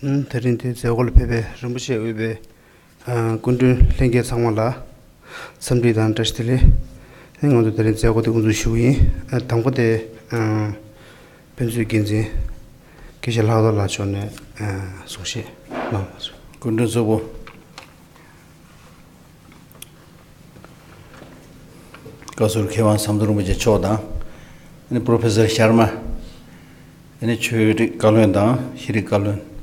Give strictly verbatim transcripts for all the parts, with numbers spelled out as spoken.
དེ་རིང་དེ་མཛད་སྒོ་ལ་ཕེབས་པའི་རིན་པོ་ཆེ་དབུས་པའི་སྐུ་མགྲོན་ལྷན་རྒྱས་ཚང་མ་ལ་འཚམས་འདྲི་དང་བཀྲ་ཤིས་བདེ་ལེགས། ང་ཚོ་དེ་རིང་མཛད་སྒོ་དེ་དབུ་འཛུགས་ཞུ་གི་ཡིན། དང་པོ་དེ་དཔེ་མཛོད་འགན་འཛིན་སྐྱེས་ཆེན་ལྷག་རྡོར་ལགས་མཆོག་ནས་གསུང་བཤད་གནང་། སྐུ་མགྲོན་གཙོ་བོ། བཀའ་ཟུར་མཁས་དབང་ཟམ་གདོང་རིན་པོ་ཆེ་མཆོག་དང་། ཨ་ནི་པྲོ་ཕེ་སར་ཤར་མ། ཨ་ནི་ཆོས་རིག་བཀའ་བློན་དང་ཤེས་རིག་བཀའ་བློན།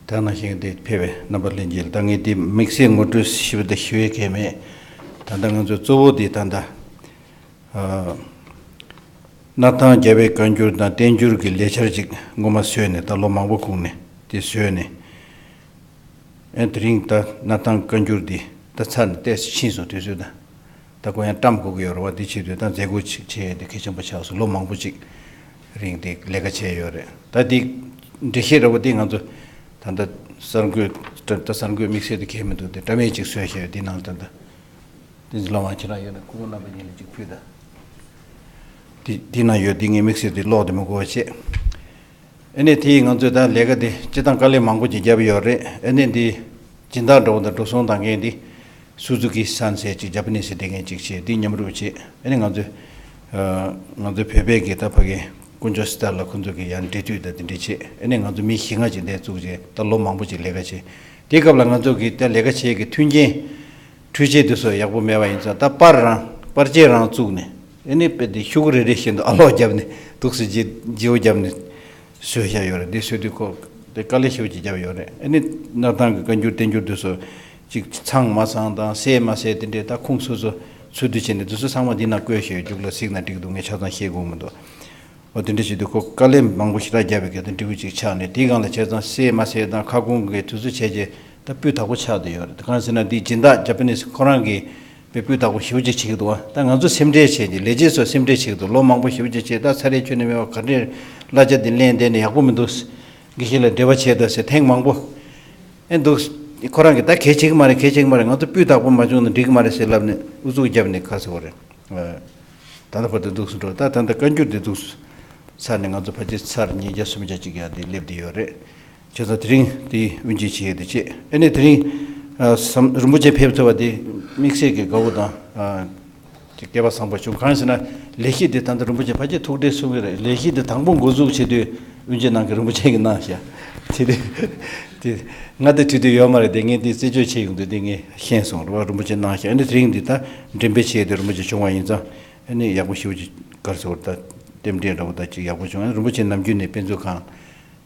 དེ་ནང་བཞིན་དེ་ཕེབས་པའི་རྣམ་པ་ལྷན་རྒྱས་ལ་ད་ངས་དེ་དམིགས་བསལ་ངོ་སྤྲོད་ཞིབ་ཏུ་ཞུ་ཡས་གལ་མེད། ད་ལྟ་ང་ཚོའི་གཙོ་བོ་དེ་ད་ལྟ་ཨ་སྣར་ཐང་རྒྱལ་བའི་བཀའ་འགྱུར་དང་བསྟན་འགྱུར་གྱི་ལས་འཆར་ཅིག་སྔོན་མ་བཟོས་ནས་ད་ལོ་མང་པོ་གོང་ནས་དེ་བཟོས་ནས། ཨེ་དེ་རིང་ད་སྣར་ཐང་བཀའ་འགྱུར་འདི་ད་ཚར་ནས་ཏོག་ཙམ་ཕྱིན་སོང་། དུས་ཚོད་ད་ད་ཁོ་ཡང་བཀྲམ་དགོས་ཀྱི་ཡོད་རེད་བ། འདི་བྱེད་དུས་ད་མཛད་སྒོ་ཅིག་བྱས་ཏེ་གལ་ཆེན་པོ་ཆགས་སོང་། ལོ་མང་པོ་ཅིག་རིང་དེ་ལས་ཀ་བྱས་ཡོད་རེད། ད་འདི་འགྲེལ་བཤད་འདྲ་བོ་འདི་ང་ཚོ་ད་ལྟ་གསར་འགོད་ད་གསར་འགོད་དམིགས་བསལ་དུ་གལ་མི་འདུག་དེ་བཀྲམ་ཡས་ཅིག་བཟོས་བཞག་ཡོད། འདི་ནང་ད་ལྟ་དེ་ཚོ་ལ་དབང་ཁྱེད་རང་ཡོད་ན་སྐུ་ངོ་རྣམ་པ་གཉིས་ལ་ཅིག་ཕུལ་ད། འདི་འདི་ནང་ཡོད། འདི་ངས་དམིགས་བསལ་དུ་ཀློག་དེ་མི་དགོས་པ་བྱས། ཨ་ནི་དེ་ཡིས་ང་ཚོས་ད་ལས་ཀ་དེ་སྤྱིར་བཏང་དཀའ་ལས་མང་པོ་ཅིག་བརྒྱབ་ཡོད་རེད། ཨ་ནི་འདི་སྦྱིན་བདག་འགྲོ་བ་དང་འགྲོ་སོང་བཏང་མཁན་འདི་སུ་ཛུ་ཀི་སན་ཟེར་ཅིག་ཇ་པ་ནི་སི་བསྡད་མཁན་ཅིག་བྱས། འདི་མཉམ་རུབ་བྱས། ཨ་ནི་ང་ཚོས་ཨ་ང་ཚོའི་བོད་པའི་གི་ད་ཕ་གི་དཀོན་མཆོག་སི་ཏཱ་ལ་ཁོང་ཚོ་གི་ཡང་འབྲེལ་མཐུད་ད་དེ་འདྲ་བྱས། ཨ་ནི་ང་ཚོ་མི་བཞི་ལྔ་ཅིག་འདས་བཙུགས་བྱས་ད་ལོ་མང་པོ་ཅིག་ལས་ཀ་བྱས། དེ་སྐབས་ལ་ང་ཚོ་གི་ད་ལས་ཀ་བྱེད་ཀྱི་མཐུན་རྐྱེན་འཕྲུལ་ཆས་དེ་ཚོ་ཡག་པོ་མེད་པ་ཡིན་ཙང་། ད་པར་རང་པར་ཆས་རང་བཙུགས་ནས། ཨ་ནི་དཔེ་དེ་ཤོག་གུ་རེ་རེ་བཞིན་དུ་ཨ་ལོག་བརྒྱབ་ནས་འདུག་སེ་བརྗེ་བརྗེ་བོ་བརྒྱབ་ནས་བཟོས་བཞག་ཡོད་རེད། འདི་བཟོས་དུས་ཁོ་དེ་དཀའ་ལས་ཞེ་པོ་ཅིག་བརྒྱབ་ཡོད་རེད། ཨ་ནི་སྣར་ཐང་གི་བཀའ་འགྱུར་བསྟན་འགྱུར་དེ་ཚོ་ཅིག་ཚང་མ་ཚང་དང་གསལ་མ་གསལ་དེ་འདྲའི་ད་ཁུངས་སོ་སོ་འཚོལ་བསྡུ་བྱས་ནས་དེ་ཚོ་ཚང་མ་འདི་ནང་བཀོད་བཞག་ཡོད། རྒྱུགས་ལ་གཟིགས་ན་འགྲིག་འདུག་ངས་ཆ་ཚང་ཤེས་དགོས་མི་འདུག་འོ་དེ་འདྲ་བྱེད་དུས་ཁོ་དཀའ་ལས་མང་པོ་ཞེ་དྲག་བརྒྱབ་པའི་གལ་ཏེ་འབྲས་བུ་ཅིག་ཆགས་ནས། དེའི་སྒང་ལ་བྱས་ཙང་གསལ་མ་གསལ་དང་ཁ་སྐོང་གི་དུས་ཚོད་བྱས་རྗེས་ད་སྤུས་དག་པོ་ཆགས་བསྡད་ཡོད་རེད། གང་ཟེར་ན་འདི་སྦྱིན་བདག་ཇ་པ་ནི་སི་ཁོ་རང་གིས་དཔེ་སྤུས་དག་པོ་ཞེ་པོ་ཅིག་བྱེད་ཀྱི་འདུག་བ། ད་ང་ཚོ་སེམས་ཁྲལ་བྱས་རྗེས། ལས་བྱེད་ཚོ་སེམས་ཁྲལ་བྱེད་ཀྱི་འདུག་ལོ་མང་པོ་ཞེ་པོ་ཅིག་བྱས། ད་ཚ་རེག་ཁྱོན་ནས་མེད་པ་ག་འདྲས་གླ་ཆ་འདི་ལེན་བསྡད་ནས་ཡག་པོ་མི་འདུག་དགེ་བཤེས་ལ་འབྲེལ་བ་བྱས་ད་ཟེར་ཐེངས་མང་པོ། ཨེ་འདུག་ཁོ་རང་གིས་ད་གལ་ཆེ་གི་མ་རེད། གལ་ཆེ་གི་མ་རེད། ང་ཚོ་སྤུས་དག་པོ་མ་བྱུང་ན་འགྲིག་གི་མ་རེད་ཟེར་ལབ་ནས་ཨུ་ཚུགས་བརྒྱབ་ནས་ག་ཟེར་བ་རེད། ད་ལྟ་བར་དུ་འདུག་སེ་འགྲོ། ད་ད་ལྟ་བཀའ་འགྱུར་དེ་འདུག་ཚར་ནས་ང་ཚོ་ཕལ་ཆེར་ཚར་ཉིས་བརྒྱ་སུམ་བརྒྱ་ཅིག་ཡང་དེ་སླེབས་བསྡད་ཡོད་རེད། བྱས་ཙང་དེ་རིང་དེ་དབུ་འབྱེད་བྱེད་ཡས་དེ་བྱས། ཨ་ནི་དེ་རིང་ཨ་བསམ་རིན་པོ་ཆེ་ཕེབས་ཐུབ་པ་དེ་དམིགས་བསལ་གྱི་དགའ་བོ་དང་ཨ་ཅིག་སྐལ་པ་བཟང་པོ་བྱུང་། གང་ཡིན་ཟེར་ན་ལས་གཞི་དེ་ད་ལྟ་རིན་པོ་ཆེ་ཕལ་ཆེར་ཐུགས་ཁྲལ་གསུང་གི་རེད། ལས་གཞི་དེ་དང་པོ་འགོ་འཛུགས་བྱེད་དུས་དབུ་འབྱེད་གནང་མཁན་རིན་པོ་ཆེ་གིས་གནང་ཤག་དེ་དུས་དེ་ང་དེ་དུས་དུས་ཡོད་མ་རེད། དེ་ངས་དེ་རྩད་གཅོད་བྱེད་ཡོང་དུས་དེ་ངས་ཤེས་སོང་རེད་བ། རིན་པོ་ཆེ་གནང་ཤག་ཨ་ནི་དེ་རིང་འདི་ད་འགྲེམས་སྤེལ་བྱས་ཏེ་རིན་པོ་ཆེ་བྱུང་བ་ཡིན་ཙང་། ཨ་ནི་ཡག་པོ་ཞེ་པོ་ཅིག་ག་རེ་ཟེར་དགོས་རེད། ད་རྟེན་འབྲེལ་འདྲ་བོ་ད་ཅིག་ཡག་པོ་བྱུང་། ཨ་ནི་རིན་པོ་ཆེ་ནམ་རྒྱུན་ནས་དཔེ་མཛོད་ཁང་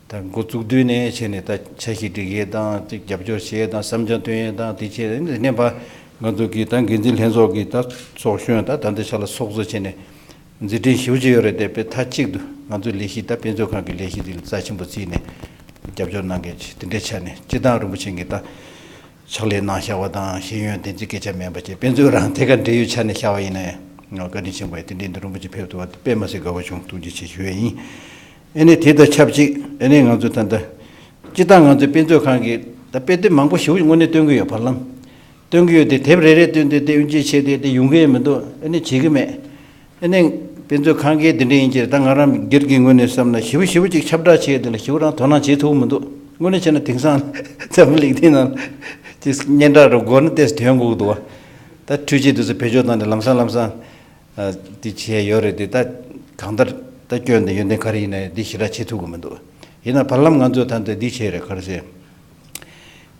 ད་འགོ་བཙུགས་དུས་ནས་བྱས་ནས་ད་འཆར་གཞི་སྒྲིག་ཡས་དང་ཅིག་རྒྱབ་སྐྱོར་བྱེད་ཡས་དང་བསམ་འཆར་བཏོན་ཡས་དང་དེ་བྱས། ཨ་ནི་དེ་ནས་ཕར་ང་ཚོ་གི་ད་འགན་འཛིན་ལྷན་ཚོགས་ཀྱི་ད་ཚོགས་གཞོན་ད་ད་ལྟའི་ཆ་ལ་ཚོགས་གཙོ་བྱས་ནས་མཛད་འཕྲིན་ཞེ་པོ་ཅིག་ཡོད་རེད་དེ། དཔེ་མཐའ་གཅིག་ཏུ་ང་ཚོའི་ལས་གཞི་ད་དཔེ་མཛོད་ཁང་གི་ལས་གཞི་འདི་ལ་རྩ་ཆེན་པོ་བརྩིས་ནས་རྒྱབ་སྐྱོར་གནང་མཁན་ཅིག་དེ་འདྲའི་ཆ་ནས་སྤྱིར་བཏང་རིན་པོ་ཆེ་གིས་ད་ཕྱག་ལས་གནང་བཞག་པ་དང་ཤེས་ཡོན་བདེན་ཚིག་སྐད་ཆ་མིན་པ་བྱས། དཔེ་མཛོད་རང་ཐད་ཀར་འབྲེལ་ཡོད་ཆ་ནས་བཞག་པ་ཡིན་ན་ཡང་བཀའ་དྲིན་ཆེན་པོ་ཡིན། དེ་འདྲའི་འདི་རིན་པོ་ཆེ་ཕེབས་ཐུབ་པ་དེ་དཔེ་མ་སྲིད་དགའ་བོ་བྱུང་། ཐུགས་རྗེ་ཆེ་ཞུ་ཡས་ཡིན། ཨ་ནི་དེ་དང་ཆབས་ཅིག་ཨ་ནི་ང་ཚོ་ད་ལྟ་སྤྱིར་བཏང་ང་ཚོའི་དཔེ་མཛོད་ཁང་གིས་ད་དཔེ་དེབ་མང་པོ་ཞེ་པོ་དངོས་གནས་སྟོན་གྱི་ཡོད། བར་ལམ་སྟོན་གྱི་ཡོད་དེ། དེབ་རེ་རེ་བཏོན་ཏེ་དེ་དབུ་འབྱེད་བྱས་ཏེ་དེ་ཡོང་གི་མི་འདུག་ཨ་ནི་བྱེད་ཀྱི་མེད། ཨ་ནི་དཔེ་མཛོད་ཁང་གིས་འདི་འདྲ་ཡིན་གྱི་རེད། ད་ང་རང་སྒེར་གྱི་ངོས་ནས་བསམ་ན་ཞེ་པོ་ཞེ་པོ་ཅིག་ཁྱབ་བསྒྲགས་བྱས་དེ་ལ་ཞེ་པོ་རང་དོ་སྣང་བྱེད་ཐུབ་ཀྱི་མི་འདུག་དངོས་གནས་བྱས་ན་དེང་སང་འཛམ་བུ་གླིང་འདི་ནང་ཅིག་སྙན་གྲགས་རུ་སྒོར་ནི་ཏོག་ཙམ་ཐོན་དགོས་ཀྱི་འདུག་བ། ད་འཕྲུལ་ཆས་དེ་ཚོ་བེད་སྤྱོད་བཏང་ནས་ལམ་སང་ལམ་སང་ཨ་འདི་བྱས་ཡོད་རེད་དེ། ད་གང་ལྟར་ད་སྐྱོན་དང་ཡོན་ཏན་ག་རེ་ཡིན་ན་ཡང་འདི་ཞེ་དྲག་བྱེད་ཐུབ་ཀྱི་མི་འདུག་ཡིན་ན་བར་ལམ་ང་ཚོས་ད་ལྟ་འདི་བྱས་རེད། ག་རེ་ཟེར།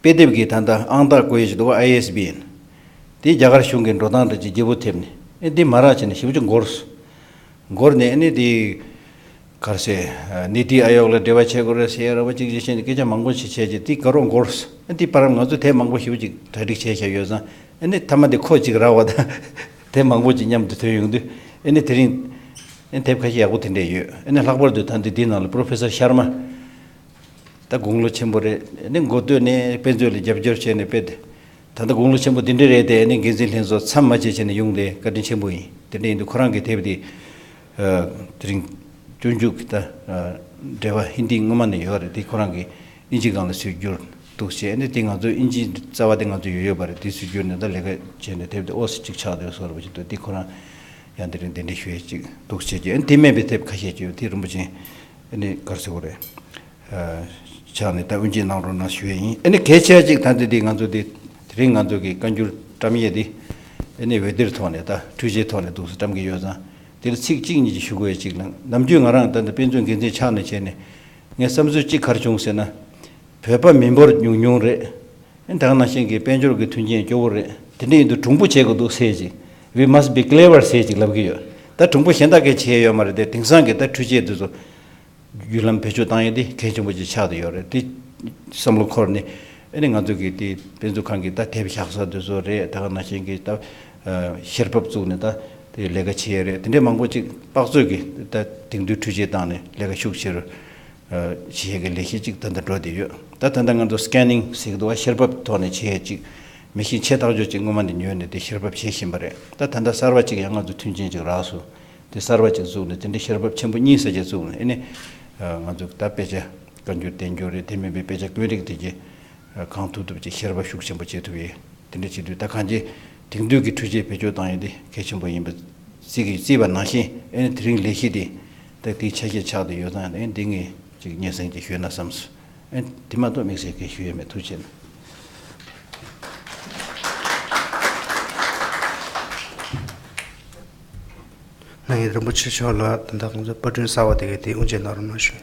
དཔེ་དེབ་ཀྱི་ད་ལྟ་ཨང་རྟགས་བཀོད་ཡས་ཅིག་འདུག་བ། ཨའི་ཨེས་བི་ཨེན། དེ་རྒྱ་གར་གཞུང་གི་འགྲོ་སྟངས་འདྲ་ཅིག་བརྗེ་པོ་ཐེབས་ནས་ཨེ་འདི་མ་རག་བྱས་ནས་ཞེ་པོ་ཅིག་འགོར་སོང་། འགོར་ནས་ཨ་ནི་དེ་ག་རེ་ཟེར། ནི་ཏི་ཨ་ཡོག་ལ་འབྲེལ་བ་བྱེད་དགོས་རེད་ཟེར་ཡ་ར་བ་གཅིག་གཅིག་བྱས་ནས་སྐད་ཆ་མང་པོ་ཞིག་བྱས་རྗེས་དེ་ག་རོ་འགོར་སོང་། ཨ་དེ་བར་ང་ཚོ་དེབ་མང་པོ་ཞེ་པོ་ཅིག་གྲ་སྒྲིག་བྱས་བཞག་ཡོད་ཙང་། ཨ་ནི་མཐའ་མ་དེ་ཁོ་གཅིག་རག་པ་དང་དེབ་མང་པོ་ཅིག་མཉམ་དུ་ཐོན་ཡོང་དུས། ཨ་ནི་དེ་རིང་ཨ་ནི་དེབ་ཁ་ཤས་ཡག་པོ་དེ་འདྲས་ཡོད། ཨ་ནི་ལྷག་པར་དུ་ད་འདི་འདི་ནང་ལ་པྲོ་ཕེ་སར་ཤར་མ། ད་དགུང་ལོ་ཆེན་པོ་རེད། ཨ་ནི་འགོ་སྟོད་ནས་དཔེ་མཛོད་ལ་རྒྱབ་སྐྱོར་བྱས་ནས་དཔེ་དེ། ད་ལྟ་དགུང་ལོ་ཆེན་པོ་འདི་འདྲ་རེད་དེ། ཨ་ནི་འགན་འཛིན་ལྷན་ཚོགས་མཚམས་མ་བཅད་བྱས་ནས་ཡོང་དེ་བཀའ་དྲིན་ཆེན་པོ་ཡིན། དེ་འདྲ་ཡིན་དུས་ཁོ་རང་གི་དེབ་དེ་དེ་རིང་སྤྱོད་འཇུག་གི་ད་འགྲེལ་པ་ཧིན་དི་སྔོན་མ་ནས་ཡོད་རེད། དེ་ཁོ་རང་གིས་ཨིན་ཇི་སྒང་ལ་བསྒྱུར་འདུག་བྱས། ཨ་ནི་དེ་ང་ཚོ་ཨིན་ཇི་རྩ་བ་དེ་ང་ཚོ་ཡོད་ཡོད་པ་རེད། དེ་བསྒྱུར་ནས་ད་ལས་ཀ་བྱས་ནས་དེབ་དེ་ཨོ་སི་གཅིག་ཆགས་བསྡད་སོ་ར་བ་ཅིག་འདུག་དེ་ཁོ་རང་ཡང་དེ་རིང་གདན་འདྲེན་ཞུ་ཡས་ཅིག་འདུག་བྱས་ཀྱི། ཨ་ནི་དེ་མིན་པའི་དེབ་ཁ་ཤས་ཅིག་ཡོད། དེ་རིན་པོ་ཆེ་ཨ་ནི་ག་རེ་ཟེར་དགོས་རེད། ཨ་ ཆགས་ནས་ད་དབུ་འབྱེད་གནང་རོགས་གནང་ཞུ་ཡས་ཡིན། ཨ་ནི་གལ་ཆེ་བ་གཅིག་ད་ལྟ་འདི་ང་ཚོ་འདི་དེ་རིང་ང་ཚོ་གི་བཀའ་འགྱུར་བཀྲམ་ཡས་འདི་ཨ་ནི་འོད་སྡེར་ཐོག་ནས་ད་འཕྲུལ་ཆས་ཐོག་ནས་འདུག་སེ་བཀྲམ་གི་ཡོད་ཙང་། དེར་ཚིག་གཅིག་གཉིས་ཅིག་ཞུ་དགོས་ཡས་གཅིག་ལ། ནམ་རྒྱུན་ང་རང་ད་ལྟ་དཔེ་མཛོད་འགན་འཛིན་ཆགས་ནས་བྱས་ནས་ངས་བསམ་ཚུལ་གཅིག་ག་རེ་བྱུང་ཟེར་ན། བོད་པ་མི་འབོར་ཉུང་ཉུང་རེད། ཨ་ནི་ད་ག་ནང་བཞིན་གྱི་དཔལ་འབྱོར་གྱི་མཐུན་རྐྱེན་སྐྱོ་བོ་རེད། དེ་འདྲ་ཡིན་དུས་གྲུང་པོ་བྱེད་དགོས་འདུག་ཟེར་ཅིག We must be clever ཟེར་ཅིག་ལབ་གི་ཡོད། ད་གྲུང་པོ་གཞན་དག་གིས་བྱས་ཡོད་མ་རེད་དེ། དེང་སང་གི་ད་འཕྲུལ་ཆས་འདི་ཚོ་བརྒྱུད་ལམ་བེད་སྤྱོད་བཏང་ཡས་དེ་གལ་ཆེན་པོ་ཅིག་ཆགས་བསྡད་ཡོད་རེད། དེ་བསམ་བློ་འཁོར་ནས་ཨ་ནི་ང་ཚོ་གི་དེ་དཔེ་མཛོད་ཁང་གི་ད་དེབ་བཞག་ས་འདི་ཚོ་རེད། ད་ག་ནང་བཞིན་གྱི་ད་ཨ་བཤེར་འབབ་བཙུགས་ནས་ད་དེ་ལས་ཀ་བྱས་ཡས་རེད། དེ་འདྲའི་མང་པོ་ཅིག་དཔག་ཚོད་ཀྱིས་ད་དེང་དུས་འཕྲུལ་ཆས་བཏང་ནས་ལས་ཀ་ཤུགས་ཆེ་རུ་ཨ་བྱེད་ཡས་ཀྱི་ལས་གཞི་ཅིག་ད་ལྟ་འགྲོ་བསྡད་ཡོད། ད་ད་ལྟ་ང་ཚོ་སི་ཀེ་ནིང་ཟེར་གྱི་འདུག་བ། བཤེར་འབབ་ཐོག་ནས་བྱེད་ཡས་ཅིག་མེ་ཤིན་ཆེ་ཐག་ཆོད་ཅིག་སྔོན་མ་ནས་ཉོས་ནས་དེ་བཤེར་འབབ་བྱེད་བཞིན་པ་རེད། ད་ད་ལྟ་གསར་བ་ཅིག་ཡང་ང་ཚོ་མཐུན་རྐྱེན་ཅིག་རག་སོང་། དེ་གསར་བ་ཅིག་བཙུགས་ནས་དེ་འདྲའི་བཤེར་འབབ་ཆེན་པོ་གཉིས་ཙམ་ཅིག་བཙུགས་ནས་ཨ་ནི་ང་ཚོ་ད་དཔེ་ཆ་བཀའ་འགྱུར་བསྟན་འགྱུར་རེད། དེ་མིན་པའི་དཔེ་ཆ་དཀོན་རིགས་དེ་གྱད་གང་ཐུབ་ཐུབ་ཅིག་བཤེར་བ་ཤུགས་ཆེན་པོ་བྱེད་ཐུབ་ཡས། དེ་འདྲ་བྱེད་དུས་ད་གང་ཅི་དེང་དུས་ཀྱི་འཕྲུལ་ཆས་བེད་སྤྱོད་བཏང་ཡས་དེ་གལ་ཆེན་པོ་ཡིན་པ་རྩིས་ཀྱིས་རྩིས་པ་ནང་བཞིན་ཨ་ནི་དེ་རིང་ལས་གཞི་དེ་ད་དེའི་ཆ་ཤས་ཆགས་བསྡད་ཡོད་ཙང་ཨ་ནི་འདི་ངས་ཅིག་སྙན་སེང་ཅིག་ཞུས་ན་བསམས་སོང་། ཨ་ནི་དེ་མ་གཏོགས་དམིགས་བསལ་གང་ཞུ་ཡས་མེད། ཐུགས་རྗེ་ཆེ་གནང་། ལྷ་ཡི་རིན་པོ་ཆེ་མཆོག་ལ་ད་ལྟ་ང་ཚོ་པར་སྐྲུན་གསར་བ་དེ་གའི་དེ་དབུ་འབྱེད་གནང་རོགས་གནང་ཞུ།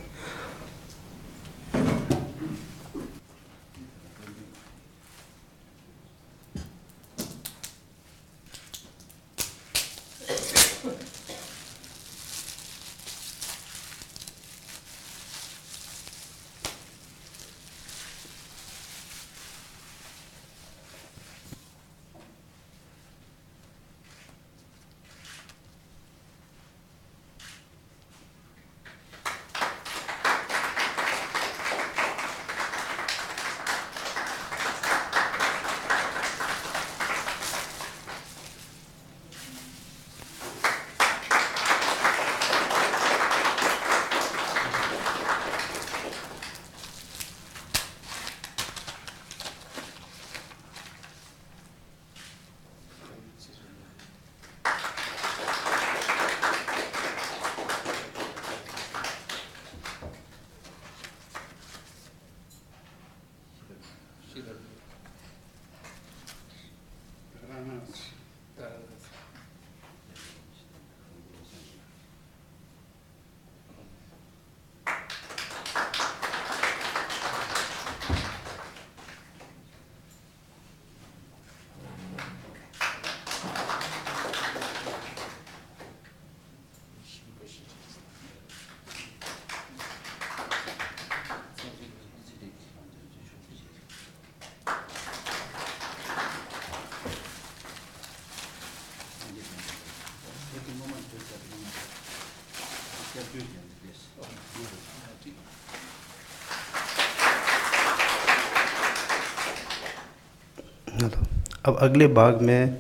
अब अगले भाग में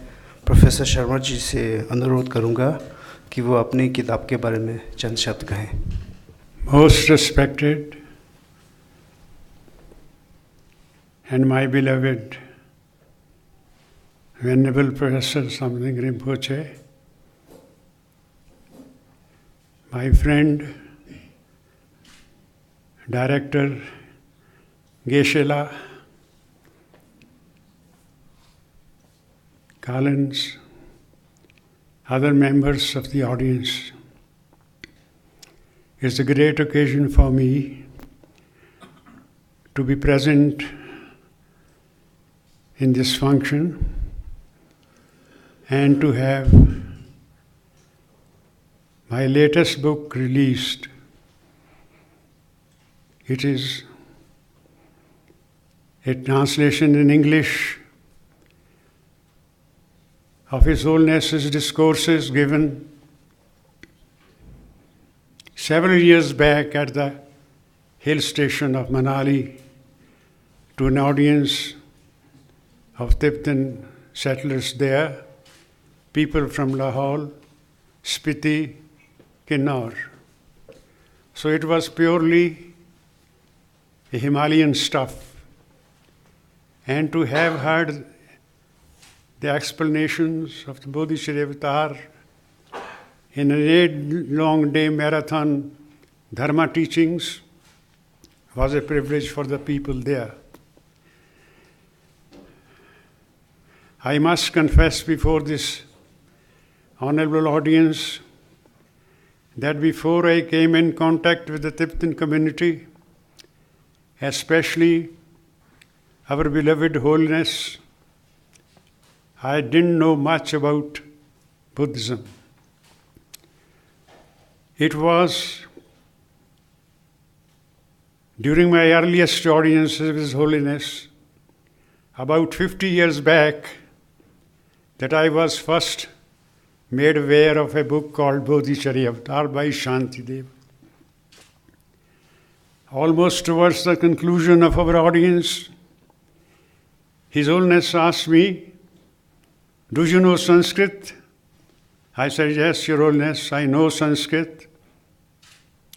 प्रोफेसर शर्मा जी से अनुरोध करूंगा कि वो अपनी किताब के बारे में चंद शब्द कहें। Most respected and my beloved Venerable Professor Samdhing Rinpoche, my friend, Director Geshe-la, Collins, other members of the audience, it's a great occasion for me to be present in this function and to have my latest book released. It is a translation in English of His Holiness's discourses given several years back at the hill station of Manali to an audience of Tibetan settlers there, people from Lahaul, Spiti, Kinnaur. So it was purely Himalayan stuff. And to have heard the explanations of the Bodhichariya Avatar in an eight long day marathon Dharma teachings was a privilege for the people there. I must confess before this honorable audience that before I came in contact with the Tibetan community, especially our beloved Holiness, I didn't know much about Buddhism. It was during my earliest audiences with His Holiness, about fifty years back, that I was first made aware of a book called Bodhicharya Avatar by Shantideva. Almost towards the conclusion of our audience, His Holiness asked me, "Do you know Sanskrit?" I said, "Yes, Your Holiness, I know Sanskrit.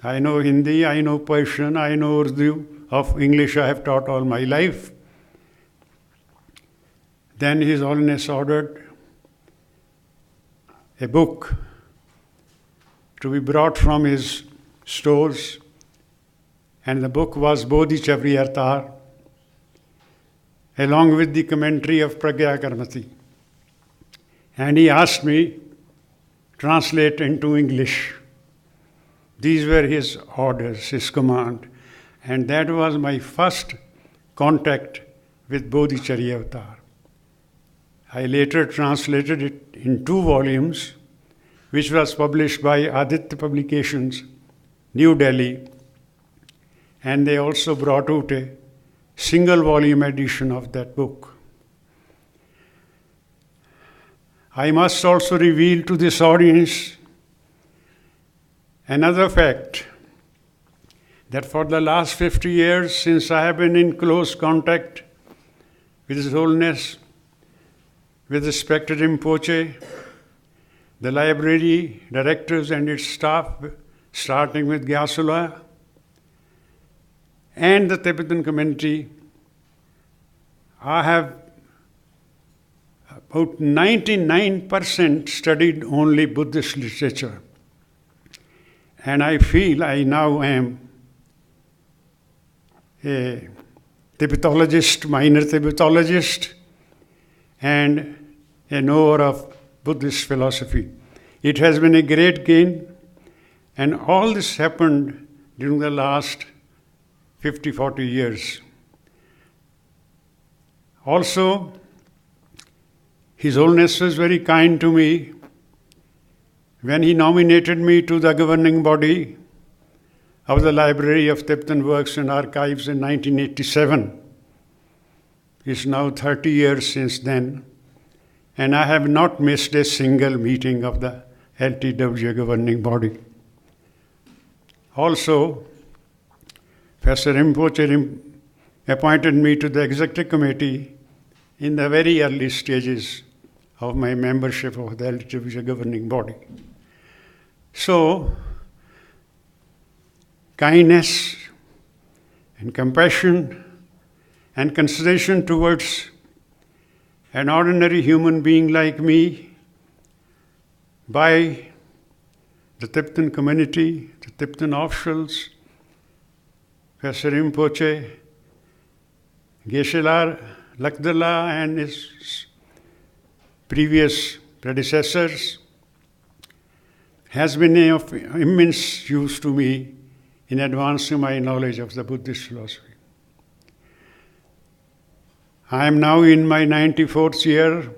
I know Hindi, I know Persian, I know Urdu. Of English, I have taught all my life." Then His Holiness ordered a book to be brought from his stores, and the book was Bodhi Chavriyartar, along with the commentary of Pragya Karmati. And he asked me translate into English. These were his orders, his command. And that was my first contact with Bodhicharya Avatar. I later translated it in two volumes, which was published by Aditya Publications, New Delhi, and they also brought out a single volume edition of that book. I must also reveal to this audience another fact, that for the last fifty years, since I have been in close contact with His Holiness, with respected Rinpoche, the library directors and its staff, starting with Gyaltsab, and the Tibetan community, I have about ninety-nine percent studied only Buddhist literature. And I feel I now am a Tibetologist, minor Tibetologist, and a knower of Buddhist philosophy. It has been a great gain, and all this happened during the last fifty, forty years. Also, His Holiness was very kind to me when he nominated me to the governing body of the Library of Tibetan Works and Archives in nineteen eighty-seven. It's now thirty years since then, and I have not missed a single meeting of the L T W governing body. Also, Professor Rinpoche Rim- appointed me to the executive committee in the very early stages of my membership of the L T W governing body. So, kindness and compassion and consideration towards an ordinary human being like me by the Tibetan community, the Tibetan officials, Professor Rinpoche, Geshe-la, Lakdala, and his previous predecessors has been of immense use to me in advancing my knowledge of the Buddhist philosophy. I am now in my ninety-fourth year.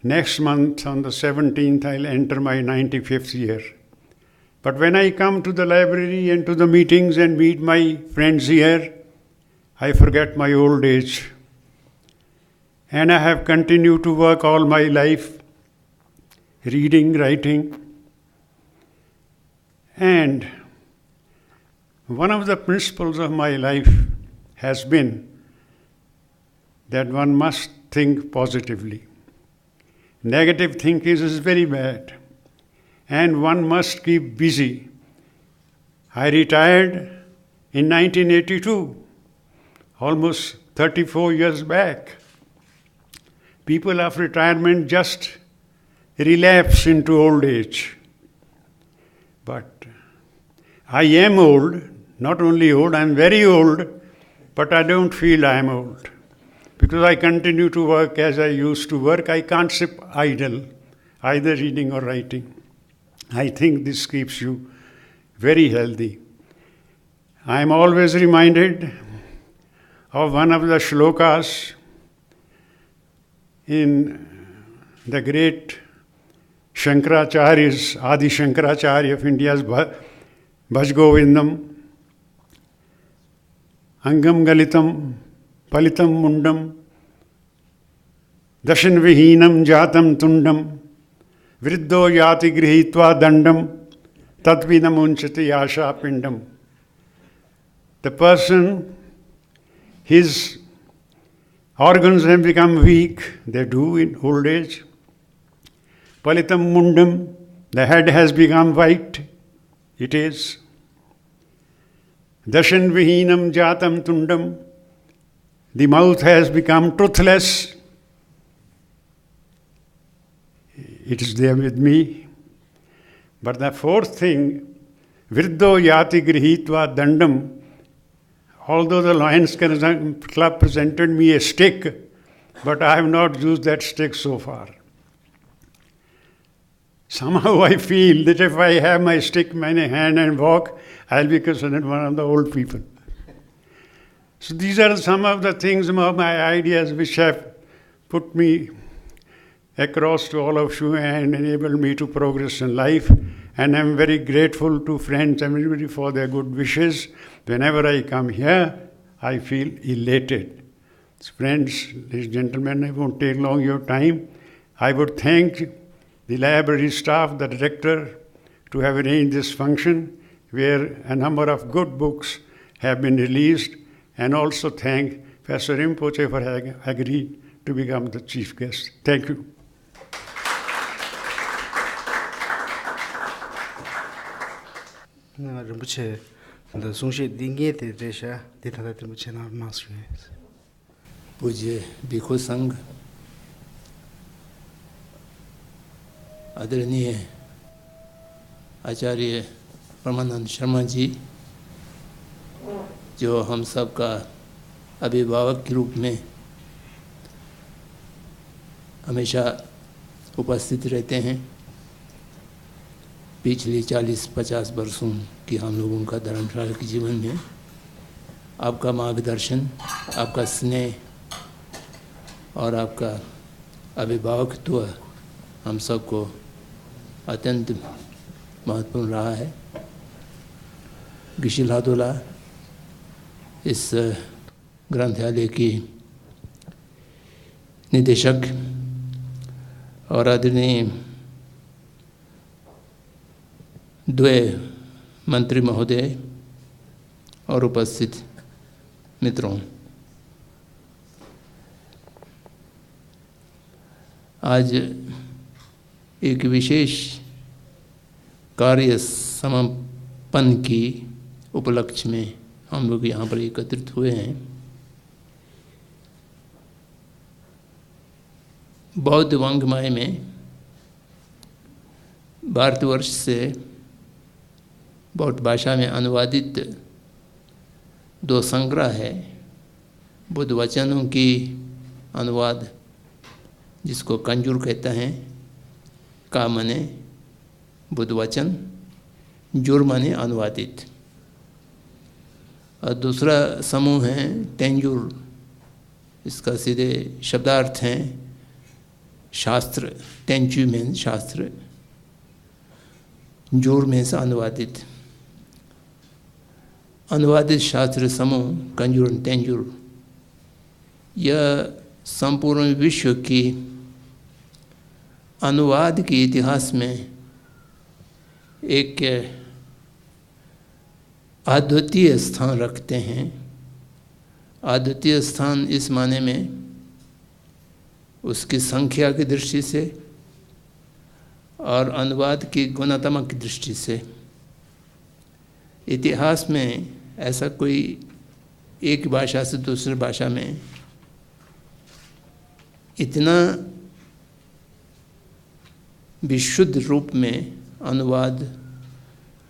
Next month, on the seventeenth, I'll enter my ninety-fifth year. But when I come to the library and to the meetings and meet my friends here, I forget my old age. And I have continued to work all my life, reading, writing. And one of the principles of my life has been that one must think positively. Negative thinking is very bad, and one must keep busy. I retired in nineteen eighty-two, almost thirty-four years back. People of retirement just relapse into old age. But I am old, Not only old, I'm very old, but I don't feel I'm old. Because I continue to work as I used to work. I can't sit idle, either reading or writing. I think this keeps you very healthy. I am always reminded of one of the shlokas in the great Shankaracharya's, Adi Shankaracharya of India's Bha- Bhaj Govindam, Angam Galitam, Palitam Mundam, Dashan Vihinam Jatam Tundam, Vriddho Yati Grihitva Dandam, Tatvi Namunchati Yasha Pindam. The person, his organs have become weak, they do in old age. Palitam Mundam, the head has become white, it is. Dashan Vihinam Jatam Tundam, the mouth has become toothless, it is there with me. But the fourth thing, Vriddho Yati Grihitva Dandam, although the Lions Club presented me a stick, but I have not used that stick so far. Somehow I feel that if I have my stick in my hand and walk, I'll be considered one of the old people. So these are some of the things, some of my ideas which have put me across to all of you and enabled me to progress in life. And I'm very grateful to friends, everybody, for their good wishes. Whenever I come here, I feel elated. Friends, ladies and gentlemen, I won't take long your time. I would thank the library staff, the director, to have arranged this function where a number of good books have been released, and also thank Professor Rinpoche for having agreed to become the chief guest. Thank you. རིན་པོ་ཆེ་འདི་གསུང་བཤད་འདི་ངས་དེ་རེད་ཤག་འདི་ད་ལྟ་རིན་པོ་ཆེ་ནང་གནང་སོང་ངས། पूज्य भिक्षु संघ, आदरणीय आचार्य परमानंद शर्मा जी, जो हम सब का अभिभावक के रूप में हमेशा उपस्थित रहते हैं। पिछले चालीस पचास वर्षों की हम लोगों का धर्मशाला के जीवन में आपका मार्गदर्शन, आपका स्नेह और आपका अभिभावकत्व हम सबको अत्यंत महत्वपूर्ण रहा है। गिशी लादोला इस ग्रंथालय की निदेशक और आदरणीय द्वय मंत्री महोदय और उपस्थित मित्रों, आज एक विशेष कार्य समापन की उपलक्ष्य में हम लोग यहाँ पर एकत्रित हुए हैं। बौद्ध वाङ्मय में भारतवर्ष से बौद्ध भाषा में अनुवादित दो संग्रह है। बुद्ध वचनों की अनुवाद, जिसको कंजूर कहते हैं, का माने बुद्ध वचन, जूर माने अनुवादित। और दूसरा समूह है तेंजूर, इसका सीधे शब्दार्थ हैं शास्त्र, तेंचू में शास्त्र, जूर में से अनुवादित। अनुवादित शास्त्र समूह कंजूर तेंजूर, यह संपूर्ण विश्व की अनुवाद के इतिहास में एक अद्वितीय स्थान रखते हैं। अद्वितीय स्थान इस माने में उसकी संख्या की दृष्टि से और अनुवाद की गुणतमा की दृष्टि से। इतिहास में ऐसा कोई एक भाषा से दूसरी भाषा में इतना विशुद्ध रूप में अनुवाद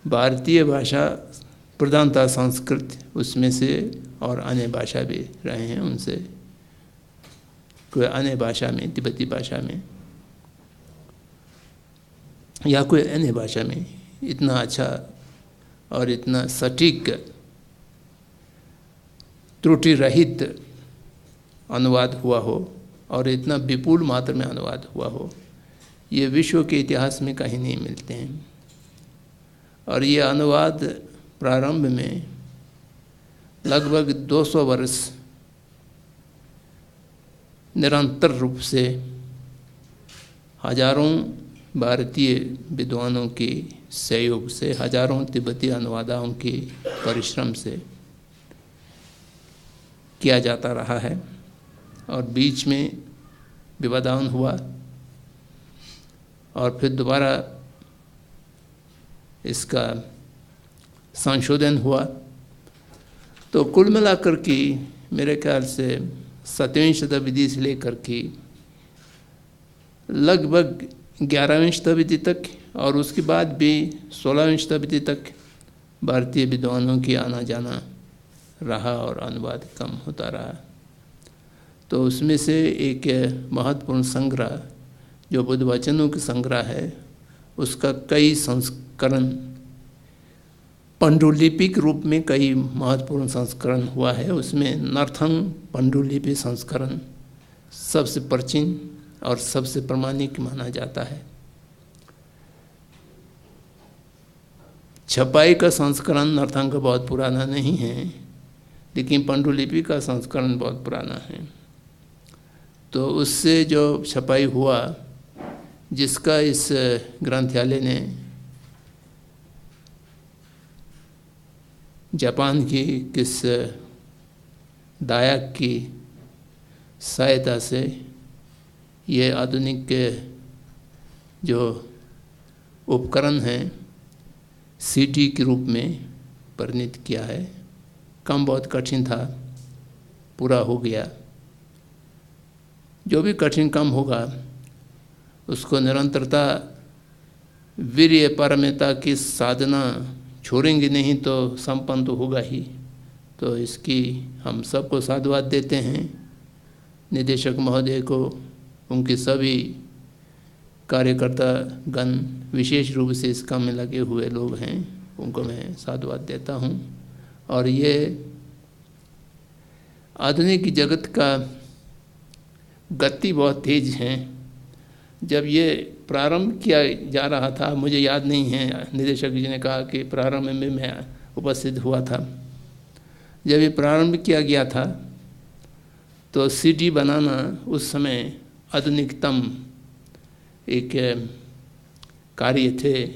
भारतीय भाषा प्रधानतः संस्कृत उसमें से और अन्य भाषा भी रहे हैं उनसे। कोई अन्य भाषा में, तिब्बती भाषा में या कोई अन्य भाषा में इतना अच्छा और इतना सटीक, त्रुटि रहित अनुवाद हुआ हो और इतना विपुल मात्रा में अनुवाद हुआ हो, ये विश्व के इतिहास में कहीं नहीं मिलते हैं। और ये अनुवाद प्रारंभ में लगभग दो सौ वर्ष निरंतर रूप से हजारों भारतीय विद्वानों के सहयोग से, हजारों तिब्बती अनुवादाओं के परिश्रम से किया जाता रहा है और बीच में व्यवधान हुआ और फिर दोबारा इसका संशोधन हुआ। तो कुल मिलाकर के मेरे ख्याल से सत्रहवीं शताब्दी से लेकर के लगभग ग्यारहवीं शताब्दी तक और उसके बाद भी सोलहवीं शताब्दी तक भारतीय विद्वानों की आना जाना रहा और अनुवाद कम होता रहा। तो उसमें से एक महत्वपूर्ण संग्रह जो बुद्ध वचनों के संग्रह है, उसका कई संस्करण पांडुलिपिक रूप में कई महत्वपूर्ण संस्करण हुआ है। उसमें नर्थंग पांडुलिपि संस्करण सबसे प्राचीन और सबसे प्रमाणिक माना जाता है। छपाई का संस्करण नर्थंग का बहुत पुराना नहीं है, लेकिन पांडुलिपि का संस्करण बहुत पुराना है। तो उससे जो छपाई हुआ, जिसका इस ग्रंथालय ने जापान की किस दायक की सहायता से ये आधुनिक जो उपकरण हैं, सीडी के रूप में परिणित किया है। काम बहुत कठिन था, पूरा हो गया। जो भी कठिन काम होगा, उसको निरंतरता, वीर्य पारमिता की साधना छोड़ेंगे नहीं तो संपन्न तो होगा ही। तो इसकी हम सबको साधुवाद देते हैं, निदेशक महोदय को, उनके सभी कार्यकर्ता गण, विशेष रूप से इस काम में लगे हुए लोग हैं, उनको मैं साधुवाद देता हूँ। और ये आधुनिक जगत का गति बहुत तेज है। जब ये प्रारंभ किया जा रहा था, मुझे याद नहीं है, निदेशक जी ने कहा कि प्रारंभ में मैं उपस्थित हुआ था। जब ये प्रारंभ किया गया था, तो सीडी बनाना उस समय आधुनिकतम एक कार्य थे।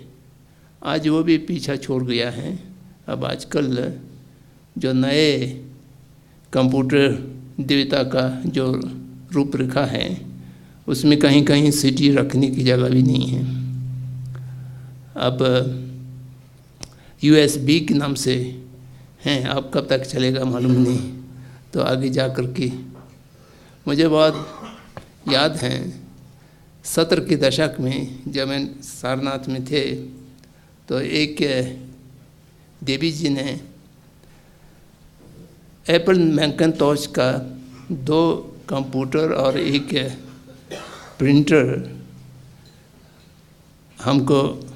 आज वो भी पीछा छोड़ गया है। अब आजकल जो नए कंप्यूटर दिव्यता का जो रूपरेखा है, उसमें कहीं कहीं सीडी रखने की जगह भी नहीं है। अब यूएसबी के नाम से हैं, अब कब तक चलेगा मालूम नहीं। तो आगे जा कर के मुझे बहुत याद है, सत्तर के दशक में जब मैं सारनाथ में थे, तो एक देवी जी ने एप्पल मैककिंटॉश का दो कंप्यूटर और एक प्रिंटर हमको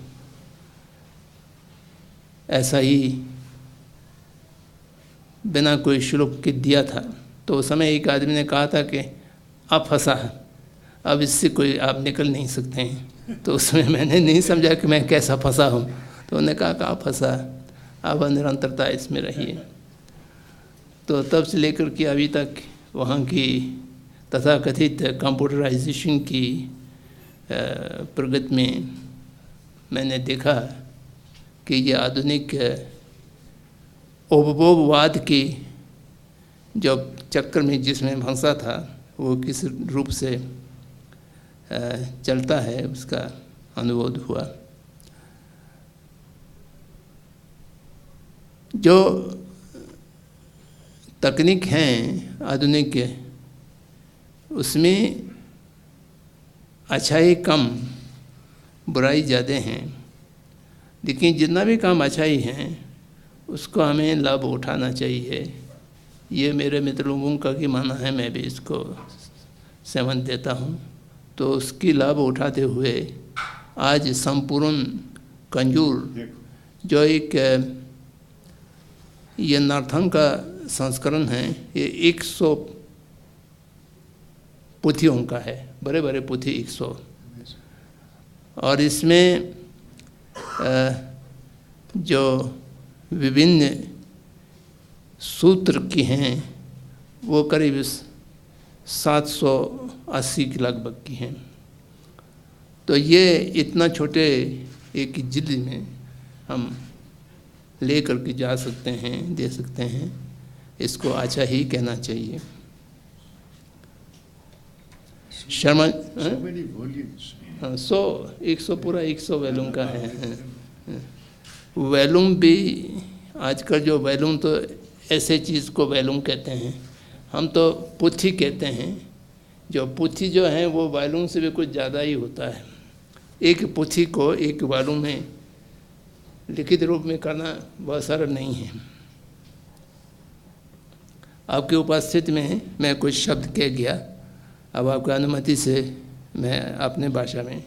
ऐसा ही बिना कोई शुल्क के दिया था। तो उस समय एक आदमी ने कहा था कि "आप फंसा है, अब इससे कोई आप निकल नहीं सकते हैं।" तो उस समय मैंने नहीं समझा कि मैं कैसा फंसा हूँ। तो उन्होंने कहा कि "आप फंसा है, अब निरंतरता इसमें रही है।" तो तब से लेकर के अभी तक वहाँ की तथाकथित कंप्यूटराइजेशन की, अ, प्रगति में मैंने देखा कि ये आधुनिक उपभोगवाद के जो चक्कर में जिसमें फंसा था, वो किस रूप से, अ, चलता है, उसका अनुबोध हुआ। जो तकनीक हैं आधुनिक, उसमें अच्छाई कम, बुराई ज़्यादा हैं। लेकिन जितना भी काम अच्छाई है, उसको हमें लाभ उठाना चाहिए। ये मेरे मित्र लोगों का ही मानना है, मैं भी इसको सेवन देता हूँ। तो उसकी लाभ उठाते हुए आज संपूर्ण कंजूर, जो एक, ये नारथांग का संस्करण है, ये एक सौ पोथियों का है, बड़े बड़े पोथी एक सौ। और इसमें, अ, जो विभिन्न सूत्र की हैं, वो करीब सात सौ अस्सी के लगभग की हैं। तो ये इतना छोटे एक जिल्द में हम लेकर के जा सकते हैं, दे सकते हैं, इसको अच्छा ही कहना चाहिए। शर्मा, हैं? हाँ, सौ, एक सौ, पूरा एक सौ वॉल्यूम का है। हाँ, हाँ। वॉल्यूम भी आजकल जो वॉल्यूम, तो ऐसे चीज़ को वॉल्यूम कहते हैं, हम तो पोथी कहते हैं। जो पोथी जो है, वो वॉल्यूम से भी कुछ ज़्यादा ही होता है। एक पोथी को एक वॉल्यूम में लिखित रूप में करना बहुत सरल नहीं है। आपकी उपस्थिति में मैं कुछ शब्द कह गया, अब आपकी अनुमति से मैं अपने भाषा में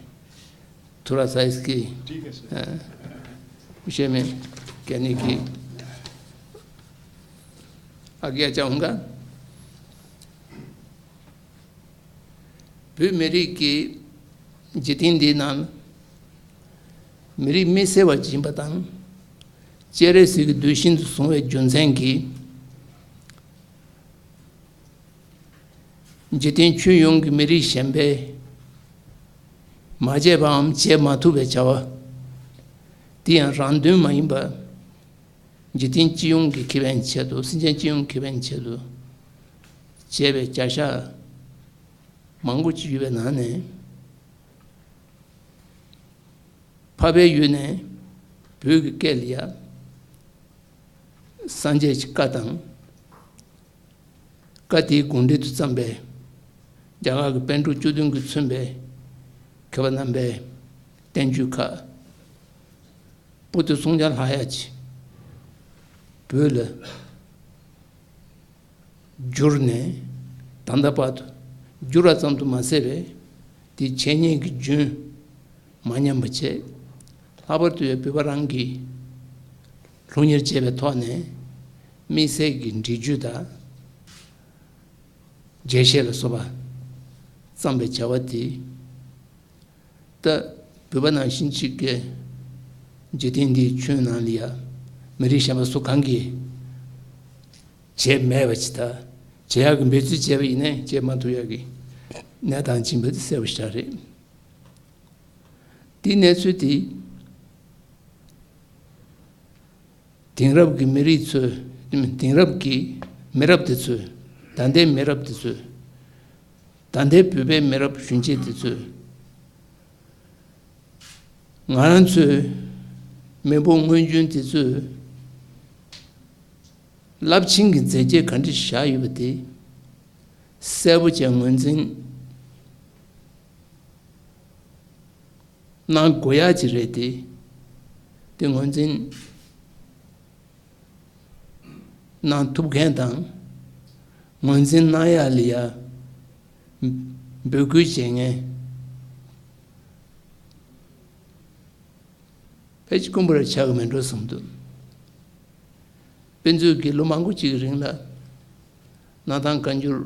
थोड़ा सा इसकी, ठीक है सर। अ, विषय में कहने की आज्ञा चाहूँगा। བོད་མི་རིགས་ཀྱི་འཇིག་རྟེན་འདིའི་ནང་མི་རིགས་མི་སེར་བ་ཡིན་པ་དང་། སྤྱན་རས་གཟིགས་ཀྱི་གདུལ་ཞིང་དུ་བཟུང་བའི་རྒྱུ་མཚན་གྱིས། འཇིག་རྟེན་ཁྱོན་ཡོངས་ཀྱི་མི་རིགས་གཞན་པས་མ་བྱས་པའམ་བྱེད་མ་ཐུབ་པའི་བྱ་བ། དེ་ཡང་རང་དོན་མ་ཡིན་པ། འཇིག་རྟེན་སྤྱི་ཡོངས་ཀྱི་ཁེ་ཕན་ཆེད་དུ། སེམས་ཅན་སྤྱི་ཡོངས་ཀྱི་ཁེ་ཕན་ཆེད་དུ་བྱས་པའི་བྱ་བཞག་མང་པོ་ཅིག་ཡོད་པའི་ནང་ནས། འཕགས་པའི་ཡུལ་ནས་བོད་ཀྱི་སྐད་ལ་ཡ། སངས་རྒྱས་ཀྱི་བཀའ་དང་། བཀའ་དེའི་དགོངས་འགྲེལ་དུ་བརྩམས་པའི་རྒྱ་གར་གྱི་པཎ་གྲུབ་བཅུ་བདུན་གྱིས་མཚོན་པའི་མཁས་པ་རྣམ་པའི་བསྟན་བཅོས་ཁག། པོ་ཏི་སྲུང་བྱ་ལྷག་ཡ་ཅིག་བོད་ལ་བསྒྱུར་ནས། ད་ལྟ་བར་དུ་བསྒྱུར་བ་ཙམ་དུ་མ་ཟད་པའི་དེའི་འཆད་ཉན་གྱི་རྒྱུན་མ་ཉམས་པ་བྱས། ལྷག་པར་དུ་ཡང་བོད་པ་རང་གིས་སློབ་གཉེར་བྱས་པའི་ཐོག་ནས། དམིགས་བསལ་གྱི་འགྲེལ་བརྗོད་དང་རྒྱས་བཤད་ལ་སོགས་པ་བརྩམས་པའི་བྱ་བ་དེ། ད་བོད་པ་ནང་བཞིན་གཅིག་གི་འཇིག་རྟེན་འདིའི་ཁྱོན་ནང་ལ་ཡ། མི་རིགས་གཞན་པ་སུ་གང་གིས་བྱས་མེད་པ་ཅིག་དང་། བྱེད་ཡག་གི་འབད་རྩོལ་བྱས་པ་ཡིན་ནའི་བྱེད་མ་ཐུབ་ཡག་གི་གནས་སྟངས་ཅིག་ཡིན་པ་དེ་གསལ་པོ་ཞེ་དྲག་རེད། དེའི་གནས་ཚུལ་དེ། དེང་རབས་ཀྱི་མི་རིགས་ཚོས། དེང་རབས་ཀྱི་མི་རབས་དེ་ཚོས། ད་ལྟའི་མི་རབས་དེ་ཚོས། ད་ལྟའི་བོད་པའི་མི་རབས་གཞོན་སྐྱེས་དེ་ཚོས། ང་རང་ཚོའི་མེས་པོ་སྔོན་བྱོན་དེ་ཚོས་རླབས་ཆེན་གྱི་མཛད་རྗེས་ག་འདྲ་བཞག་ཡོད་པ་དེ་གསལ་པོ་བྱས་ངོས་འཛིན་གནང་དགོས་ཡག་ཅིག་རེད་དེ། དེ་ངོས་འཛིན་གནང་ཐུབ་མཁན་དང་། ངོས་འཛིན་གནང་ཡག་ལ་ཡ་འབོད་སྐུལ་བྱེད་མཁན་ཕལ་ཆེར་དཀོན་པོ་རེ་ཆགས་ཀྱི་མེད་འགྲོ་བསམ་འདུག་དཔེ་མཛོད་ཀྱིས་ལོ་མང་པོ་ཅིག་གི་རིང་ལ་གནའ་ཐང་བཀའ་འགྱུར་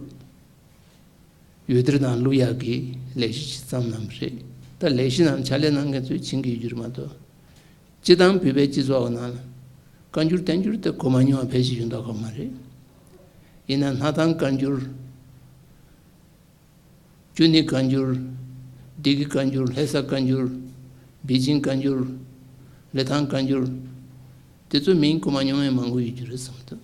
ཡུལ་སྡེར་ནང་བླུག་ཡག་གི་ལས་གཞི་ཞིག་བརྩམས་གནང་བ་རེད། ད་ལས་གཞི་ནང་ཕྱག་ལས་གནང་མཁན་ཚོས་བྱིན་གྱི་ཡོད་རྒྱུ་རེད་མ་གཏོགས། སྤྱིར་བཏང་བོད་པའི་སྤྱི་ཚོགས་ནང་ལ་བཀའ་འགྱུར་བསྟན་འགྱུར་དེ་གོ་མ་མྱོང་བ་ཕལ་ཆེར་ཡོད་མདོག་ཁ་པོ་མ་རེད། ཡིན་ན་གནའ་ཐང་བཀའ་འགྱུར། ཅུ་ནི་བཀའ་འགྱུར། བདེ་སྐྱིད་བཀའ་འགྱུར། ལྷ་ས་བཀའ་འགྱུར། པེ་ཅིང་བཀའ་འགྱུར། ལི་ཐང་བཀའ་འགྱུར། དེ་ཚོ་མིང་གོ་མ་མྱོང་བའི་མང་པོ་ཡོད་རྒྱུ་རེད་བསམ་འདུག་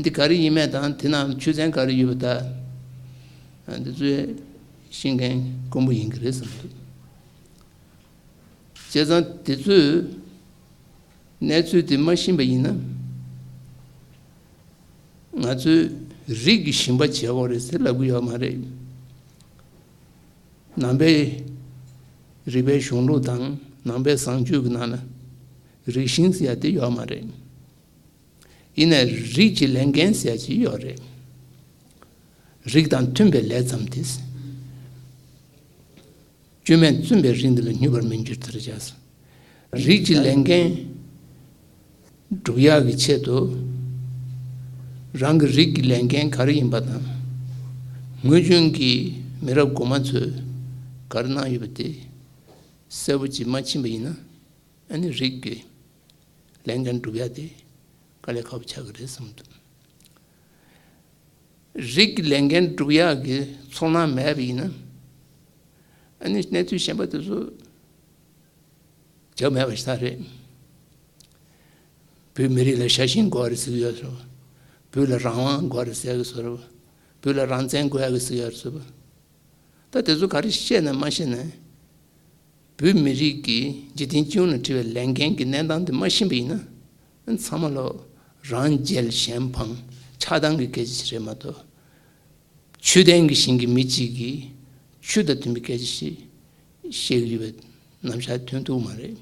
འདི་ག་རེ་ཡིན་མིན་དང་། དེ་ནང་ཆོས་ཚན་ག་རེ་ཡོད་པ་དང་། འདི་ཚོ་ཤེས་མཁན་དཀོན་པོ་ཡིན་གྱི་རེད་བསམ་འདུག་བྱས་ཙང་དེ་ཚོའི་གནས་ཚུལ་དེ་མ་ཤེས་པ་ཡིན་ན། ང་ཚོས་རིགས་ཀྱི་ཞེན་པ་བྱེད་དགོས་རེད་ཟེར་ལབ་ཀྱི་ཡོད་མ་རེད། ནང་པའི་རིག་པའི་གཞུང་ལུགས་དང་ནང་པའི་བཟང་སྤྱོད་ཀྱི་ནང་ལ། རིགས་ཤིང་ཟེར་ཡ་དེ་ཡོད་མ་རེད། ཡིན་ནའི་རིགས་ཀྱི་ལས་འགན་ཟེར་ཡ་ཅིག་ཡོད་རེད། རིགས་དང་མཐུན་པའི་ལས་ཙམ་དེ། སྐྱོན་མེད་བཙུན་པའི་རིགས་འདི་ལ་སྙོམས་པར་མི་འཇུག་ཟེར་བྱས། རིགས་ཀྱི་ལས་འགན་སྒྲུབ་ཡག་གི་ཆེད་དུ། རང་གི་རིགས་ཀྱི་ལས་འགན་ག་རེ་ཡིན་པ་དང་། སྔོན་བྱོན་གྱི་མི་རབས་གོང་མ་ཚོས་ག་རེ་གནང་ཡོད་པ་དེ་གསལ་པོ་ཅིག་མ་ཕྱིན་པ་ཡིན་ན། ཨ་ནི་རིགས་ཀྱི་ལས་འགན་སྒྲུབ་ཡག་དེ་དཀའ་ལས་ཁག་པོ་ཆགས་ཀྱི་རེད་བསམ་འདུག། རིགས་ཀྱི་ལས་འགན་སྒྲུབ་ཡག་གི་ཚོར་སྣང་མེད་པ་ཡིན་ན། ཨ་ནི་གནས་ཚུལ་གཞན་པ་དེ་ཚོ་བྱ་མེད་པ་ཞིག་ད་རེད། བོད་མི་རིགས་ལ་ཤ་ཞེན་དགོས་རེད་ཟེར་གྱི་ཡོད་ཟེར་བ། བོད་ལ་རང་དབང་དགོས་རེད་ཟེར་གྱི་ཟེར་བ། བོད་ལ་རང་བཙན་དགོས་ཡག་གི་ཟེར་གྱི་ཡོད་ཟེར་བ། ད་དེ་ཚོ་ག་རེ་བཤད་ན་མ་བཤད་ན། བོད་མི་རིགས་ཀྱི་འཇིག་རྟེན་སྤྱི་ཡོངས་ལ་འཁྲི་བའི་ལས་འགན་གྱི་གནས་སྟངས་དེ་མ་ཤེས་པ་ཡིན་ན། ཚང་མ་ལོ་རང་རྒྱལ་གཞན་ཕམ་ཆགས་སྡང་གི་སྐད་ཆ་ཞིག་རེད་མ་གཏོགས། ཆོས་ལྡན་གྱི་ཞིང་གི་མི་གཅིག་གིས་ཆོས་དང་མཐུན་པའི་སྐད་ཆ་ཞིག་བཤད་ཀྱི་ཡོད་པའི་རྣམ་གཞག་ཐོན་ཐུབ་མ་རེད།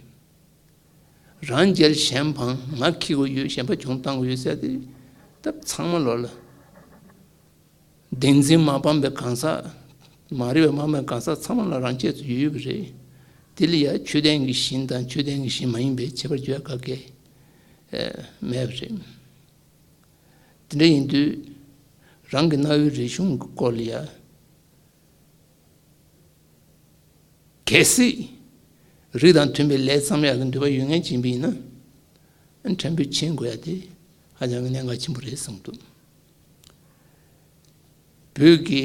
རང་རྒྱལ་གཞན་ཕམ། ང་ཁྱི་གུ་ཡོད་གཞན་པ་གྱོང་བཏང་གི་ཡོད་ཟེར་ཏེ། ད་ཚང་མ་ལོ་ལ། བདེན་འཛིན་མ་སྤངས་པའི་གང་ཟག་མ་རེད་པས་མ་སྨྲས་གང་ཟག་ཚང་མ་ལ་རང་ཆས་སུ་ཡོད་ཡོད་པ་རེད། དེ་ལ་ཡང་ཆོས་ལྡན་གྱི་ཞིང་དང་ཆོས་ལྡན་གྱི་ཞིང་མ་ཡིན་པའི་ཁྱད་པར་བརྗོད་ཡ་ག་གེ་མེད་པ་རེད། དེ་འདྲ་ཡིན་དུས་རང་གི་གནའ་བོའི་རིག་གཞུང་གི་སྐོར་ལ་ཡང་གལ་སྲིད་རིགས་དང་མཐུན་པའི་ལས་བརྩམ་ཡག་གི་འདོད་པ་ཡོད་མཁན་ཅིག་ཡིན་པ་ཡིན་ན། ཕྲན་བུ་ཕྱིན་དགོས་ཡ་དེ་ཧ་ཅང་གི་གནད་འགག་ཆེན་པོ་རེད་བསམ་གྱི་འདུག། བོད་ཀྱི་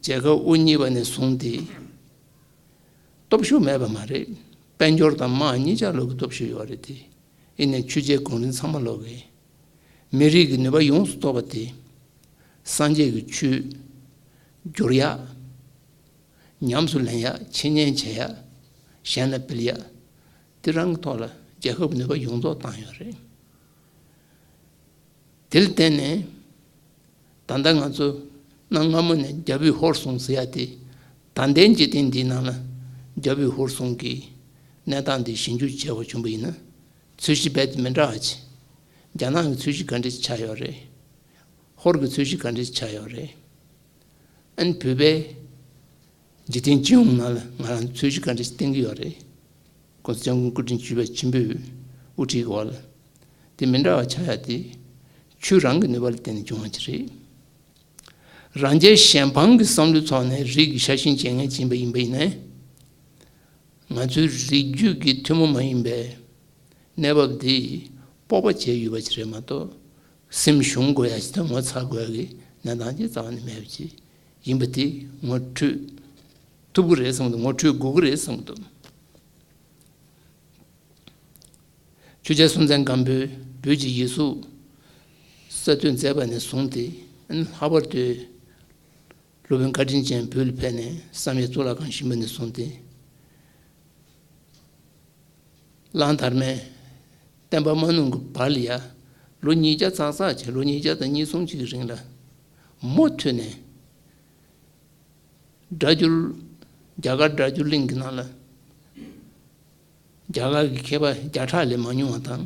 རྒྱལ་ཁབ་དབུ་བརྙེས་པ་ནས་བཟུང་སྟེ་སྟོབས་ཤུགས་མེད་པ་མ་རེད། དཔལ་འབྱོར་དང་དམག་གཉིས་ཆ་ལོག་གི་སྟོབས་ཤུགས་ཡོད་རེད་དེ། ཡིན་ནའི་ཆོས་བྱེད་གོང་རིམ་ཚང་མ་ལོག་གི། མི་རིགས་ཀྱི་ནུས་པ་ཡོངས་སུ་རྫོགས་པ་དེ། སངས་རྒྱས་ཀྱི་ཆོས་བསྒྱུར་ཡག་ཉམས་སུ་ལེན་ཡག་འཆད་ཉན་བྱེད་ཡག་གཞན་ལ་སྤེལ་ཡག་དེ་རང་གི་ཐོག་ལ་རྒྱལ་ཁབ་ཀྱི་ནུས་པ་ཡོངས་རྫོགས་བཏང་ཡོད་རེད། དེ་ལ་བརྟེན་ནས། ད་ལྟ་ང་ཚོ་གནའ་སྔ་མོ་ནས་རྒྱ་བོད་ཧོར་གསུམ་ཟེར་ཡ་དེ། ད་ལྟའི་འཇིག་རྟེན་འདིའི་ནང་ལ་རྒྱ་བོད་ཧོར་གསུམ་གྱི་གནས་སྟངས་འདི་ཞིབ་འཇུག་བྱས་པ་བྱུང་བ་ཡིན་ན། ཚོས་གཞི་རྦད་དེ་མི་འདྲ་བ་ཅིག། རྒྱ་ནག་གི་ཚོས་གཞི་ག་འདྲ་ཅིག་ཆགས་ཡོད་རེད། ཧོར་གྱི་ཚོས་གཞི་ག་འདྲ་ཅིག་ཆགས་ཡོད་རེད། ཨ་ནི་བོད་པའི་འཇིག་རྟེན་སྤྱི་ཡོངས་ནང་ལ་ང་རང་ཚོས་གཞི་ག་འདྲ་ཞིག་བསྟན་གྱི་ཡོད་རེད། ༸གོང་ས་༸སྐྱབས་མགོན་སྐུ་ཕྲེང་བཅུ་པ་ཆེན་པོས་དབུ་ཁྲིད་ཀྱི་འོག་ལ། དེ་མི་འདྲ་བ་ཆགས་ཡ་དེ་ཆོས་རང་གི་ནུས་པ་ལ་བརྟེན་ནས་བྱུང་བ་ཅིག་རེད། རང་རྒྱལ་གཞན་ཕམ་གྱི་བསམ་བློའི་ཐོག་ནས་རིགས་ཀྱི་ཤ་ཞེན་བྱེད་མཁན་ཅིག་ཡིན་པ་ཡིན་ན། ང་ཚོའི་རིགས་རྒྱུད་ཀྱི་ཐུན་མོང་མ་ཡིན་པའི་གནས་བབ་འདི་སྤོབས་པ་བྱས་ཡོད་པ་ཅིག་རེད་མ་གཏོགས། སེམས་ཞུམ་དགོས་ཡ་ཞིག་དང་ངོ་ཚ་དགོས་ཡ་གི་གནས་སྟངས་ཅིག་རྩ་བ་ནས་མེད་པ་ཅིག་ཡིན་པ་དེ་ངོ་འཕྲོད་ཐུབ་ཀྱི་རེད་བསམ་གྱི་འདུག། ངོ་འཕྲོད་དགོས་ཀྱི་རེད་བསམ་གྱི་འདུག། ཆོས་རྒྱལ་སྲོང་བཙན་སྒམ་པོས་བོད་ཀྱི་ཡིག་གཟུགས་གསར་གཏོད་མཛད་པ་ནས་བཟུང་སྟེ། ལྷག་པར་དུ་སློབ་དཔོན་བཀའ་དྲིན་ཅན་བོད་ལ་ཕེབས་ནས་བསམ་ཡས་གཙུག་ལག་ཁང་བཞེངས་པ་ནས་བཟུང་སྟེ། གླང་དར་མས་བསྟན་པ་མ་ནུབ་ཀྱི་བར་ལ་ཡ། ལོ་ཉིས་བརྒྱ་ཙག་ཙག་བྱས། ལོ་ཉིས་བརྒྱ་དང་གཉིས་གསུམ་ཅིག་གི་རིང་ལ་མུ་མཐུད་ནས། སྒྲ་སྒྱུར། རྒྱ་གར་སྒྲ་སྒྱུར་གླིང་གི་ནང་ལ་རྒྱ་གར་གྱི་མཁས་པ་བརྒྱ་ཕྲག་ལས་མ་ཉུང་བ་དང་།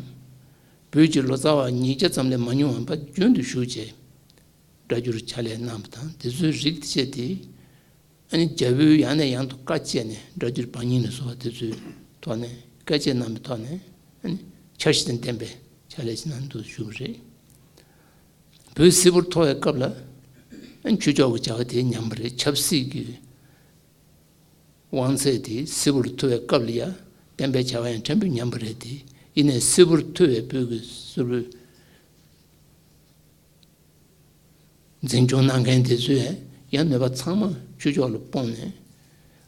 བོད་ཀྱི་ལོ་ཙཱ་བ་ཉིས་བརྒྱ་ཙམ་ལས་མ་ཉུང་བ་རྒྱུན་དུ་བཞུགས་བྱས། སྒྲ་སྒྱུར་ཕྱག་ལས་གནང་བ་དང་། དེ་ཚོའི་རིགས་དེ་བྱས་ཏེ། ཨ་ནི་རྒྱ་བོད་ཡང་ནས་ཡང་དུ་བཀའ་བཅད་ནས། སྒྲ་སྒྱུར་པཱ་ཎི་ལ་སོགས་པ་དེ་ཚོའི་ཐོག་ནས་བཀའ་བཅད་གནང་བའི་ཐོག་ནས། ཨ་ནི་འཆར་གཞི་དང་ལྡན་པའི་ཕྱག་ལས་ཅིག་གནང་འདུག་ཞུ་བ་རེད། བོད་སིལ་བུར་འཐོར་བའི་སྐབས་ལ། ཨ་ནི་ཆོས་ཕྱོགས་ཀྱི་བྱ་བ་དེ་ཉམས་པ་རེད། ཆབ་སྲིད་ཀྱི་དབང་ཚད་དེ་སིལ་བུར་འཐོར་བའི་སྐབས་ལ་ཡང་བསྟན་པའི་བྱ་བ་ཡང་ཕྲན་བུ་ཉམས་པ་རེད་དེ། ཡིན་ནའི་སིལ་བུར་འཐོར་བའི་བོད་ཀྱི་སིལ་བུར་འཛིན་སྐྱོང་གནང་མཁན་དེ་ཚོས་ཡང་ནུས་པ་ཚང་མ་ཆོས་ཕྱོགས་ལ་སྤུངས་ནས།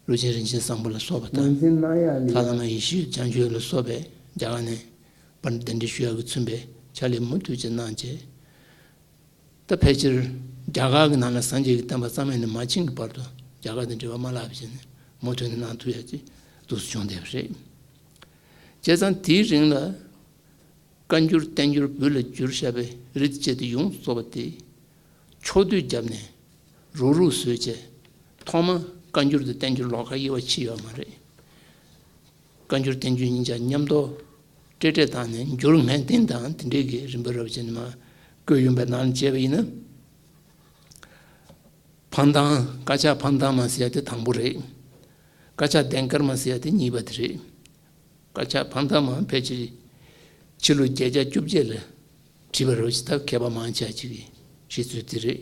ཀླུ་ཆེན་རིན་ཆེན་བཟང་པོ་ལ་སོགས་པ་དང་། ངོས་འཛིན་གནང་ཡ་ལ། ལྷ་བླ་མ་ཡེ་ཤེས་བྱང་ཆུབ་ལ་སོགས་པས་རྒྱ་གར་ནས་པར་གདན་འདྲེན་ཞུ་ཡག་གིས་མཚོན་པའི་ཕྱག་ལས་མུ་མཐུད་ཅིག་གནང་བྱས། ད་ཕལ་ཆེར་རྒྱ་གར་གྱི་ནང་ལ་སངས་རྒྱས་ཀྱི་བསྟན་པ་རྩ་མེད་ནས་མ་ཕྱིན་གྱི་བར་དུ་རྒྱ་གར་དང་འབྲེལ་བ་མ་བརླག་པ་བྱས་ནས་མུ་མཐུད་ནས་གནང་ཐུབ་ཡ་ཅིག་འདུག་སེ་བྱུང་བསྡད་པ་རེད། བྱས་ཙང་དེའི་རིང་ལ་བཀའ་འགྱུར་བསྟན་འགྱུར་བོད་ལ་བསྒྱུར་བཞག་པའི་རིགས་བཅས་དེ་ཡོངས་སུ་རྫོགས་པ་དེ། ཕྱོགས་བསྡུས་བརྒྱབ་ནས་རུག་རུག་བཟོས་བྱས། ཐོག་མ་བཀའ་འགྱུར་དང་བསྟན་འགྱུར་ལོགས་ཀ་དབྱེ་བ་ཕྱེ་ཡོད་མ་རེད། བཀའ་འགྱུར་བསྟན་འགྱུར་གཉིས་ཆ་མཉམ་དུ་ སྤྲེལ་སྤྲེལ་དང་ནི་འགྱུར་ངན་ལྡན་དང་དེ་འདྲའི་གི་རིམ་པ་རབ་ཅན་མ་བཀོད་ཡོད་པའི་ནང་ལ་བྱས་པ་ཡིན་ན། ཕང་ཐང་། དཀར་ཆག་ཕང་ཐང་མ་ཟེར་ཡ་དེ་དང་པོ་རེད། དཀར་ཆག་ལྡན་དཀར་མ་ཟེར་ཡ་དེ་གཉིས་པ་དེ་རེད། དཀར་ཆག་ཕང་ཐང་མ་ཕལ་ཆེར་ཕྱི་ལོ་བརྒྱད་བརྒྱ་བཅོ་བརྒྱད་ལ་བྲིས་པ་རེད་ཅེས། ད་མཁས་པ་མང་ཆེ་ཅིག་གིས་བྲིས་ཚུལ་དེ་རེད།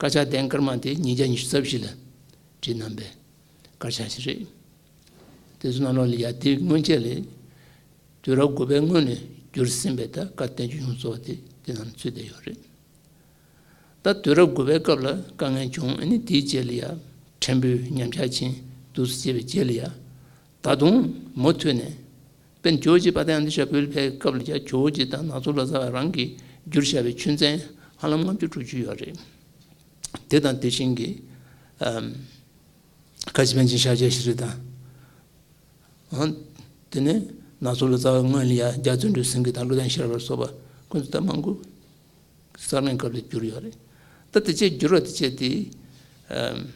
དཀར་ཆག་ལྡན་དཀར་མ་དེ་ཉིས་བརྒྱ་ཉི་ཤུ་རྩ་བཞི་ལ་བྲིས་གནང་པའི་དཀར་ཆག་ཅིག་རེད། དེ་ཚོ་ནང་ལོགས་ལ་ཡ་དེ་སྔོན་ཆད་ལས་དུས་རབས་དགུ་པའི་སྔོན་ནས་བསྒྱུར་ཟིན་པའི་ད་བཀའ་བསྟན་བཅོས་ཡོངས་རྫོགས་དེ་དེ་ནང་ཚུད་བསྡད་ཡོད་རེད། ད་དུས་རབས་དགུ་པའི་སྐབས་ལ་དཀའ་ངལ་བྱུང་། ཨ་ནི་དེའི་རྗེས་ལ་ཡ་ཕྲན་བུ་ཉམས་ཆག་ཕྱིན་འདུག་ཟེར་བའི་རྗེས་ལ་ཡ། ད་དུང་མུ་མཐུད་ནས། དཔེར་ན་ཇོ་བོ་རྗེ་དཔལ་ལྡན་ཨ་ཏི་ཤ་བོད་ལ་ཕེབས་པའི་སྐབས་ལ་ཡ་ཇོ་བོ་རྗེ་དང་ནག་ཚོ་ལོ་ཙཱ་བ་རང་གིས་བསྒྱུར་བཞག་པའི་ཆོས་ཚན་ཧ་ལམ་ལྔ་བཅུ་དྲུག་ཅུ་ཡོད་རེད། དེ་དང་དེ་བཞིན་གྱི་ཨམ། ཁ་ཆེ་པཎ་ཆེན་ཤཱཀྱ་ཤྲཱི་དང་། ཨང་། དེ་ནས་ནག་ཚོ་ལོ་ཙཱ་བ་སྔོན་ལ་ཡ་རྒྱ་བརྩོན་འགྲུས་སེང་གེ་དང་ཀླུ་ལྡན་ཤེས་རབ་ལ་སོགས་པ་ཁོང་ཚོ་ད་མང་པོ་གསར་རྙིང་སྐབས་ལ་བསྒྱུར་ཡོད་རེད། ད་དེ་བྱས་བསྒྱུར་བ་དེ་བྱས་དེ། ཨམ།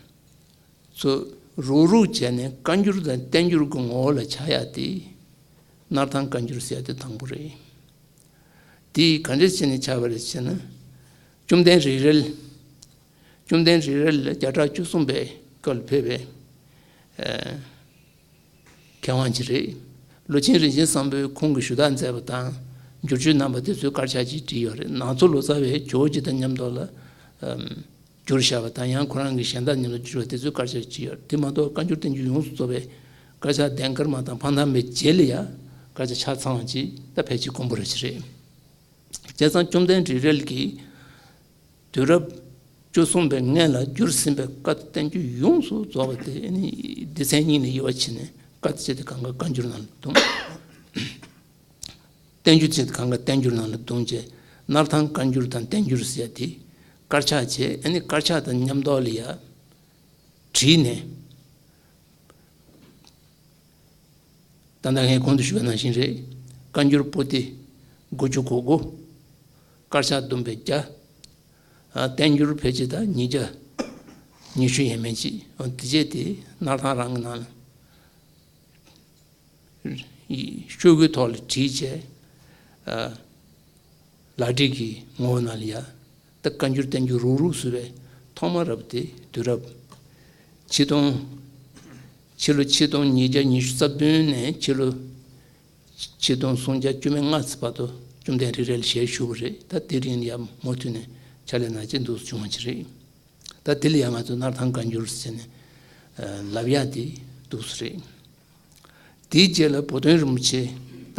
ཚོ་རུག་རུག་བྱས་ནས་བཀའ་འགྱུར་དང་བསྟན་འགྱུར་གྱི་ངོ་བོ་ལ་ཆགས་ཡ་དེ། སྣར་ཐང་བཀའ་འགྱུར་ཟེར་ཡ་དེ་དང་པོ་རེད། དེ་ག་འདྲས་བྱས་ནས་ཆགས་པ་རེད་ཟེར་ན། བཅོམ་ལྡན་རིག་རལ། བཅོམ་ལྡན་རིག་རལ་ལ་བརྒྱ་ཕྲག་བཅུ་གསུམ་པའི་སྐབས་ལ་ཕེབས་པའི་ཨ་མཁས་དབང་ཅིག་རེད། ལོ་ཆེན་རིན་ཆེན་བཟང་པོས་ཁོང་གིས་ཞུ་དག་མཛད་པ་དང་། བསྒྱུར་བཅོས་གནང་བ་དེ་ཚོའི་དཀར་ཆག་ཅིག་བྲིས་ཡོད་རེད། ནག་ཚོ་ལོ་ཙཱ་བས་ཇོ་བོ་རྗེ་དང་མཉམ་དུ་ལ་ཨམ། བསྒྱུར་བཞག་པ་དང་། ཡང་ཁོ་རང་གིས་གཞན་དག་མཉམ་དུ་བསྒྱུར་བ་དེ་ཚོའི་དཀར་ཆག་ཅིག་ཡོད་རེད། དེ་མ་གཏོགས་བཀའ་འགྱུར་བསྟན་འགྱུར་ཡོངས་སུ་རྫོགས་པའི་དཀར་ཆག་ལྡན་དཀར་མ་དང་ཕང་ཐང་མའི་རྗེས་ལ་ཡ་དཀར་ཆག་ཆ་ཚང་བ་ཅིག་ད་ཕལ་ཆེར་དཀོན་པོ་རེ་ཅིག་རེད། བྱས་ཙང་བཅོམ་ལྡན་རིག་རལ་གྱིས་དུས་རབས་བཅུ་གསུམ་པའི་སྔོན་ལ་བསྒྱུར་ཟིན་པའི་བཀའ་བསྟན་འགྱུར་ཡོངས་སུ་རྫོགས་པ་དེ་ནི་སྡེ་ཚན་གཉིས་ལ་དབྱེ་བ་ཕྱེ་ནས། བཀའ་དེ་བྱས་དེ་གང་ག་བཀའ་འགྱུར་ནང་ལ་བསྡོམས། བསྟན་འགྱུར་བྱས་དེ་གང་ག་བསྟན་འགྱུར་ནང་ལ་བསྡོམས་བྱས། སྣར་ཐང་བཀའ་འགྱུར་དང་བསྟན་འགྱུར་ཟེར་ཡ་དེ་དཀར་ཆག་བྱས། ཨ་ནི་དཀར་ཆག་དང་མཉམ་དུ་ལ་ཡ་བྲིས་ནས། ད་ལྟ་ངས་གོང་དུ་ཞུས་པ་ནང་བཞིན་རེད། བཀའ་འགྱུར་པོ་ཏི་དགུ་བཅུ་གོ་དགུ། དཀར་ཆག་བསྡོམས་པས་བརྒྱ། ཨ། བསྟན་འགྱུར་ཕལ་ཆེར་ད་ཉིས་བརྒྱ་ཉི་ཤུ་ཡས་མས་ཅིག། ཨ། དེ་བྱས་དེ་སྣར་ཐང་རང་གི་ནང་ལ་ཤོག་གུའི་ཐོག་ལ་བྲིས་བྱས། ཨ། ལག་བྲིས་ཀྱི་ངོ་བོ་ནང་ལ་ཡ། ད་བཀའ་འགྱུར་བསྟན་འགྱུར་རུག་རུག་བཟོས་པའི་ཐོག་མ་རབ་དེ་དུས་རབས་ཆིག་སྟོང་། ཕྱི་ལོ་ཆིག་སྟོང་ཉིས་བརྒྱ་ཉི་ཤུ་རྩ་བདུན་ནས་ཕྱི་ལོ་ཆིག་སྟོང་སུམ་བརྒྱ་བཅུ་མེད་ལྔ་ཙམ་བར་དུ་བཅོམ་ལྡན་རིག་རལ་ཞལ་བཞུགས་པ་རེད། ད་དེ་རིང་ལ་ཡ་མུ་མཐུད་ནས་ཕྱག་ལས་གནང་བྱས་འདུག་སེ་བྱུང་བ་ཅིག་རེད། ད་དེ་ལ་ཡང་ང་ཚོས་སྣར་ཐང་བཀའ་འགྱུར་ཟེར་ནས་ལབ་ཡག་དེ་འདུག་སེ་རེད། དེའི་རྗེས་ལ་བུ་སྟོན་རིན་པོ་ཆེ། ད་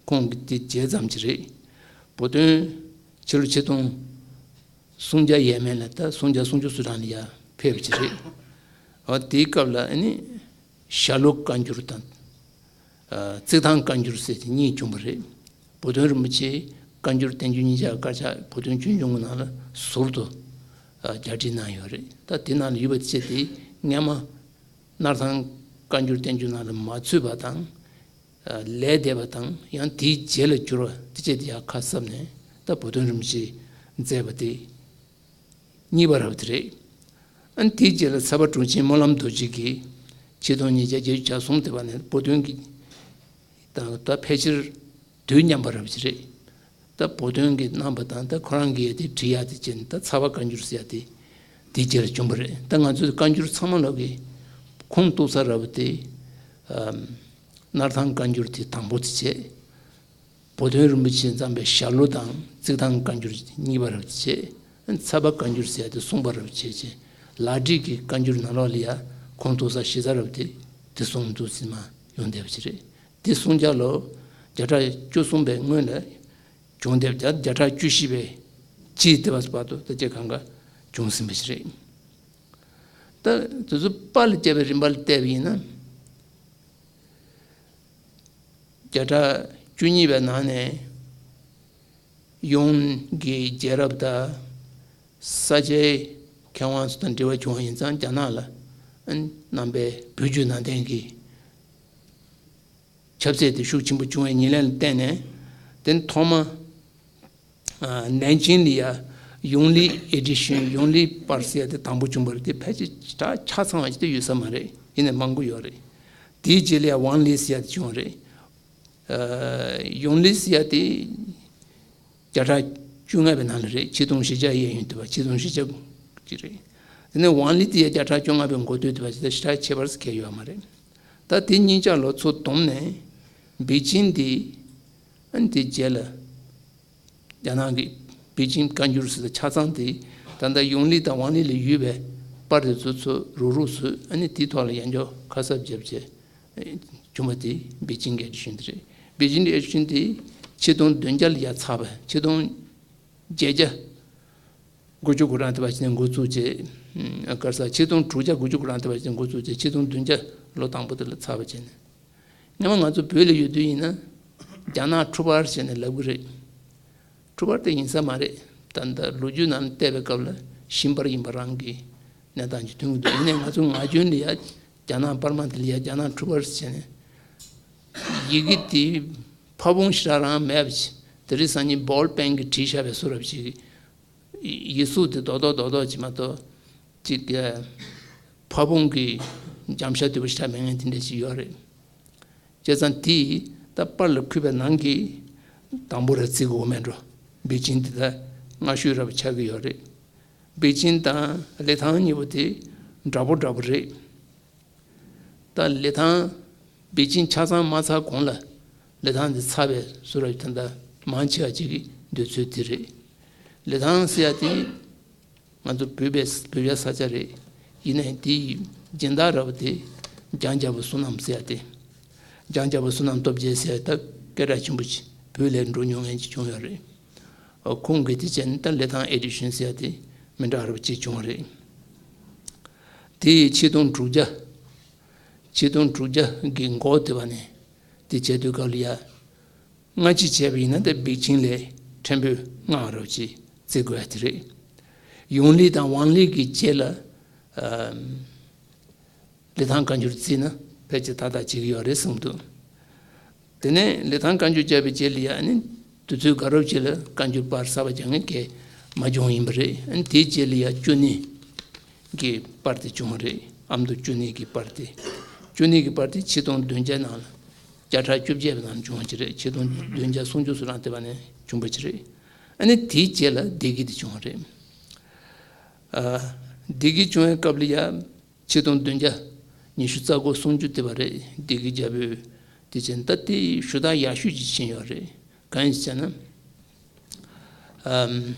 ཁོང་གི་དེ་རྗེས་ཙམ་ཅིག་རེད། བུ་སྟོན་ཕྱི་ལོ་ཆིག་སྟོང་སུམ་བརྒྱ་ཡས་མས་ལ། ད་སུམ་བརྒྱ་སུམ་ཅུ་སོ་གྲངས་ལ་ཡར་ཕེབས་པ་ཅིག་རེད། འོ་དེའི་སྐབས་ལ་ཨ་ནི་ཞྭ་ལུ་བཀའ་འགྱུར་དང་། ཨ། རྩིག་ཐང་བཀའ་འགྱུར་ཟེར་དེ་གཉིས་བྱུང་བ་རེད། བུ་སྟོན་རིན་པོ་ཆེས་བཀའ་འགྱུར་བསྟན་འགྱུར་གཉིས་ཆར་དཀར་ཆག་བུ་སྟོན་ཆོས་འབྱུང་གི་ནང་ལ་ཟུར་དུ། ཨ། རྒྱག་བྲིས་གནང་ཡོད་རེད། ད་དེ་ནང་ལ་ཡོད་པ་དེ་བྱས་དེ་སྔོན་མ་སྣར་ཐང་བཀའ་འགྱུར་བསྟན་འགྱུར་ནང་ལ་མ་ཚུད་པ་དང་། ཨ། ལས་འདས་པ་དང་། ཡང་དེའི་རྗེས་ལ་བསྒྱུར་བ་དེ་བྱས་དེ་ཡར་ཁ་གསབ་ནས། ད་བུ་སྟོན་རིན་པོ་ཆེས་མཛད་པ་དེ་གཉིས་པ་རབ་དེ་རེད། ཨ་ནི་དེའི་རྗེས་ལ་ཚལ་པ་གྲུབ་ཆེན་སྨོན་ལམ་རྡོ་རྗེ་གིས་ཆིག་སྟོང་ཉིས་བརྒྱ་བརྒྱད་ཅུ་གྱ་གསུམ་དེ་བ་ནས་བུ་སྟོན་གྱི་དང་ད་ཕལ་ཆེར་དུས་མཉམ་པ་རབ་ཅིག་རེད། ད་བུ་སྟོན་གྱིས་གནང་བ་དང་། ད་ཁོ་རང་གིས་དེ་བྲིས་ཡག་དེ་བྱས་ནས། ད་ཚལ་པ་བཀའ་འགྱུར་ཟེར་ཡག་དེ་དེའི་རྗེས་ལ་བྱུང་བ་རེད། ད་ང་ཚོས་བཀའ་འགྱུར་ཚང་མ་ལོག་གི་ཁུངས་གཏུགས་ས་རབ་དེ། ཨམ། སྣར་ཐང་བཀའ་འགྱུར་དེ་དང་པོ་དེ་བྱས། བུ་སྟོན་རིན་པོ་ཆེས་བརྩམས་པའི་ཞྭ་ལུ་དང་རྩིག་ཐང་བཀའ་འགྱུར་གཉིས་པ་རབ་བྱས། ཚལ་པ་བཀའ་འགྱུར་ཟེར་ཡ་དེ་གསུམ་པ་རབ་བྱས་བྱས། ལག་བྲིས་ཀྱི་བཀའ་འགྱུར་ནང་ལོགས་ལ་ཡ་ཁུངས་གཏུགས་ས་ཞེ་ས་རབ་དེ་དེ་གསུམ་འདུག་སེ་མར་ཡོང་བསྡད་པ་ཅིག་རེད། དེ་སུམ་བརྒྱ་ལོ་བརྒྱ་ཕྲག་བཅུ་གསུམ་པའི་སྔོན་ལ་བྱུང་བསྡད་པ། བརྒྱ་ཕྲག་བཅུ་བཞི་པའི་དཀྱིལ་དེ་བར་དུ་ད་ཆ་གང་ག་བྱུང་ཟིན་པ་ཞིག་རེད། ད་དེ་ཚོ་པར་ལ་བཅད་པའི་རིམ་པ་ལ་བལྟས་པ་ཡིན་ན། བརྒྱ་ཕྲག་བཅུ་གཉིས་པའི་ནང་ནས་ཡོངས་ཀྱི་རྒྱལ་རབས་དང་ས་སྐྱའི་མཁས་དབང་ཚོ་དང་འབྲེལ་བ་བྱུང་བ་ཡིན་ཙང་། རྒྱ་ནག་ལ་གནང་པའི་བོད་བརྒྱུད་ནང་བསྟན་གྱི་ཁྱབ་ཚད་དེ་ཤུགས་ཆེན་པོ་བྱུང་བའི་ཉེར་ལེན་ལ་བརྟེན་ནས། དེ་ནས་ཐོག་མ་ནན་ཅིང་ལ་ཡ་ཡུང་ལི་ཨེ་ཌི་ཤིན། ཡུང་ལི་པར་ཟེར་ཡ་དེ་དང་པོ་བྱུང་བ་རེད། དེ་ཕལ་ཆེར་ད་ཆ་ཚང་བ་ཞིག་དེ་ཡོད་ས་མ་རེད། ཡིན་ནའི་མང་པོ་ཡོད་རེད། དེའི་རྗེས་ལ་ཡ་ཝང་ལི་ཟེར་ཡ་དེ་བྱུང་བ་རེད། ཡོང་ལི་ཟེར་ཡ་དེ་བརྒྱ་ཕྲག་བཅོ་ལྔ་པའི་ནང་ལ་རེད། ཆིག་སྟོང་བཞི་བརྒྱ་གཡས་གཡོན་དུ་བ་ཆིག་སྟོང་བཞི་བརྒྱ་ཅིག་རེད། དེ་ནས་ཝང་ལི་དེ་ཡ་བརྒྱ་ཕྲག་བཅོ་ལྔ་པའི་འགོ་སྟོད་དུ་བ་ཞིག་ད་ཞེ་དྲག་ཁྱད་པར་ཟེར་གྱི་ཡོད་མ་རེད། ད་དེ་གཉིས་ཆ་ལོ་ཚོ་བསྡོམས་ནས་པེ་ཅིན་དེ་ཨ་ནི་དེ་རྗེས་ལ་རྒྱ་ནག་གི་པེ་ཅིན་བཀའ་འགྱུར་ཟེར་ཆ་ཚང་དེ་ད་ལྟ་ཡོང་ལི་དང་ཝང་ལི་ལ་ཡོད་པའི་པར་དེ་ཚོ་ཚོ་རུག་རུག་བཟོས། ཨ་ནི་དེའི་ཐོག་ལ་ཡང་བསྐྱར་ཁ་གསབ་བརྒྱབ་བྱས་བྱུང་བ་དེ་པེ་ཅིན་གྱི་ཨེ་ཌི་ཤན་དེ་རེད། པེ་ཅིན་གྱི་ཨེ་ཌི་ཤན་དེ་ཆིག་སྟོང་བདུན་བརྒྱ་ལ་ཡར་ཚར་བ། ཆིག་སྟོང་བརྒྱད་བརྒྱ་དགུ་བཅུ་གོ་གྲངས་དེ་བ་ཞིག་ནས་འགོ་བཙུགས་རྗེས། ཨ་ག་རེ་ཟ། ཆིག་སྟོང་དྲུག་བརྒྱ་དགུ་བཅུ་གོ་གྲངས་དེ་བ་ཞིག་ནས་འགོ་བཙུགས་རྗེས་ཆིག་སྟོང་བདུན་བརྒྱ་ལོ་དང་པོ་དེ་ལ་ཚར་བ་བྱས་ནས། སྔོན་མ་ང་ཚོ་བོད་ལ་ཡོད་དུས་ཡིན་ན་རྒྱ་ནག་འཁྲུག་པ་ཟེར་ནས་ལབ་གི་རེད། འཁྲུག་པ་དེ་ཡིན་ས་མ་རེད། ད་ལྟ་ལོ་རྒྱུས་ནང་བལྟས་པའི་སྐབས་ལ་ཤིང་པར་ཡིན་པ་རང་གི་གནས་སྟངས་ཅིག་ཐོན་གྱི་འདུག་ཡིན་ནའི་ང་ཚོ་ངག་རྒྱུན་ལ་ཡ་རྒྱ་ནག་པར་མ་དེ་ལ་ཡ་རྒྱ་ནག་འཁྲུག་པ་ཟེར་ནས་ཡི་གེ་དེ་ཕ་བོང་ཞེ་དྲག་རང་མེད་པ་ཅིག་དེ་རིང་སང་ཉིན་བོལ་པེན་གྱིས་བྲིས་བཞག་པའི་བཟོ་འདྲ་ཅིག་ཡིག་གཟུགས་དེ་རྡོག་རྡོག་རྡོག་རྡོག་ཅིག་མ་གཏོགས་ཅིག་ཕ་བོང་གི་འཇམ་ཤ་དོད་པོ་ཞེ་དྲག་མེད་མཁན་དེ་འདྲ་ཅིག་ཡོད་རེད། བྱས་ཙང་དེ་ད་པར་ལ་བརྐོས་པའི་ནང་གི་དང་པོ་ར་བརྩི་དགོས་མེད་འགྲོ། པེ་ཅིན་དེ་ད་སྔ་ཤོས་ར་བ་ཆགས་ཀྱི་ཡོད་རེད། པེ་ཅིན་དང་ལི་ཐང་གཉིས་པོ་དེ་འདྲ་པོ་འདྲ་པོ་རེད། ད་ལི་ཐང་པེ་ཅིན་ཆ་ཚང་མ་ཚར་གོང་ལ་ལི་ཐང་དེ་ཚར་བའི་བཟོ་འདྲ་ད་ལྟ་མང་ཆེ་བ་ཅིག་གི་འདོད་ཚུལ་དེ་རེད། ལི་ཐང་ཟེར་ཡ་དེ་ང་ཚོ་བོད་པའི་བོད་པའི་ས་ཆ་རེད། ཡིན་ནའི་དེའི་སྦྱིན་བདག་ར་བ་དེ་འཇང་རྒྱལ་པོ་བསོད་ནམས་ཟེར་ཡ་དེ། འཇང་རྒྱལ་པོ་བསོད་ནམས་སྟོབས་རྒྱལ་ཟེར་ཡ་ད་སྐད་གྲགས་ཆེན་པོ་ཅིག་བོད་ལ་འགྲོ་མྱོང་མཁན་ཅིག་བྱུང་ཡོད་རེད། ཨོ་ཁོང་གིས་དེ་བྱས་ནས་ད་ལི་ཐང་ཨེ་ཌི་ཤན་ཟེར་ཡ་དེ་མི་འདྲ་བ་ར་བ་ཅིག་བྱུང་བ་རེད། དེ་ཡི་ཆིག་སྟོང་དྲུག་བརྒྱ། ཆིག་སྟོང་དྲུག་བརྒྱ་གི་འགོ་དེ་བ་ནས་དེ་བྱས་དུས་སྐབས་ལ་ཡ། སྔ་ཕྱི་བྱས་པ་ཡིན་ན་དེ་པེ་ཅིན་ལས་ཕྲན་བུ་སྔ་བ་ར་བ་ཅིག་བརྩི་དགོས་ཡ་དེ་རེད། ཡོང་ལི་དང་ཝང་ལི་གི་རྗེས་ལ་ཨམ་ལི་ཐང་བཀའ་འགྱུར་བརྩིས་ན་ཕལ་ཆེར་ཏག་ཏག་བྱེད་ཀྱི་ཡོད་རེད་བསམ་འདུག་དེ་ནས་ལི་ཐང་བཀའ་འགྱུར་བརྒྱབ་པའི་རྗེས་ལ་ཡ་ཨ་ནི་དུས་ཚོད་དགའ་རབ་ཅིག་ལ་བཀའ་འགྱུར་པར་གསར་པ་རྒྱག་མཁན་གྱི་མ་བྱུང་ཡིན་པ་རེད། ཨ་ནི་དེའི་རྗེས་ལ་ཡ་ཅོ་ནེ་གི་པར་དེ་བྱུང་བ་རེད། ཨ་མདོ་ཅོ་ནེ་གི་པར་དེ། ཅོ་ནེ་གི་པར་དེ་ཆིག་སྟོང་བདུན་བརྒྱ་ནང་ལ་བརྒྱ་ཕྲག་བཅོ་བརྒྱད་པའི་ནང་བྱུང་བ་ཅིག་རེད། ཆིག་སྟོང་བདུན་བརྒྱ་སུམ་ཅུ་སོ་གྲངས་དེ་བ་ནས་བྱུང་བ་ཅིག་རེད། ཨ་ནི་དེའི་རྗེས་ལ་སྡེ་དགེ་དེ་བྱུང་བ་རེད། ཨ་སྡེ་དགེ་བྱུང་བའི་སྐབས་ལ་ཡ། ཆིག་སྟོང་བདུན་བརྒྱ་ཉི་ཤུ་རྩ་དགུ་སུམ་ཅུ་དེ་བ་རེད། སྡེ་དགེ་རྒྱལ་པོས་དེ་བྱས་ད་དེ་ཞུ་དག་ཡག་ཤོས་ཅིག་ཕྱིན་ཡོད་རེད། གང་ཡིན་ཟེར་ན། ཨམ།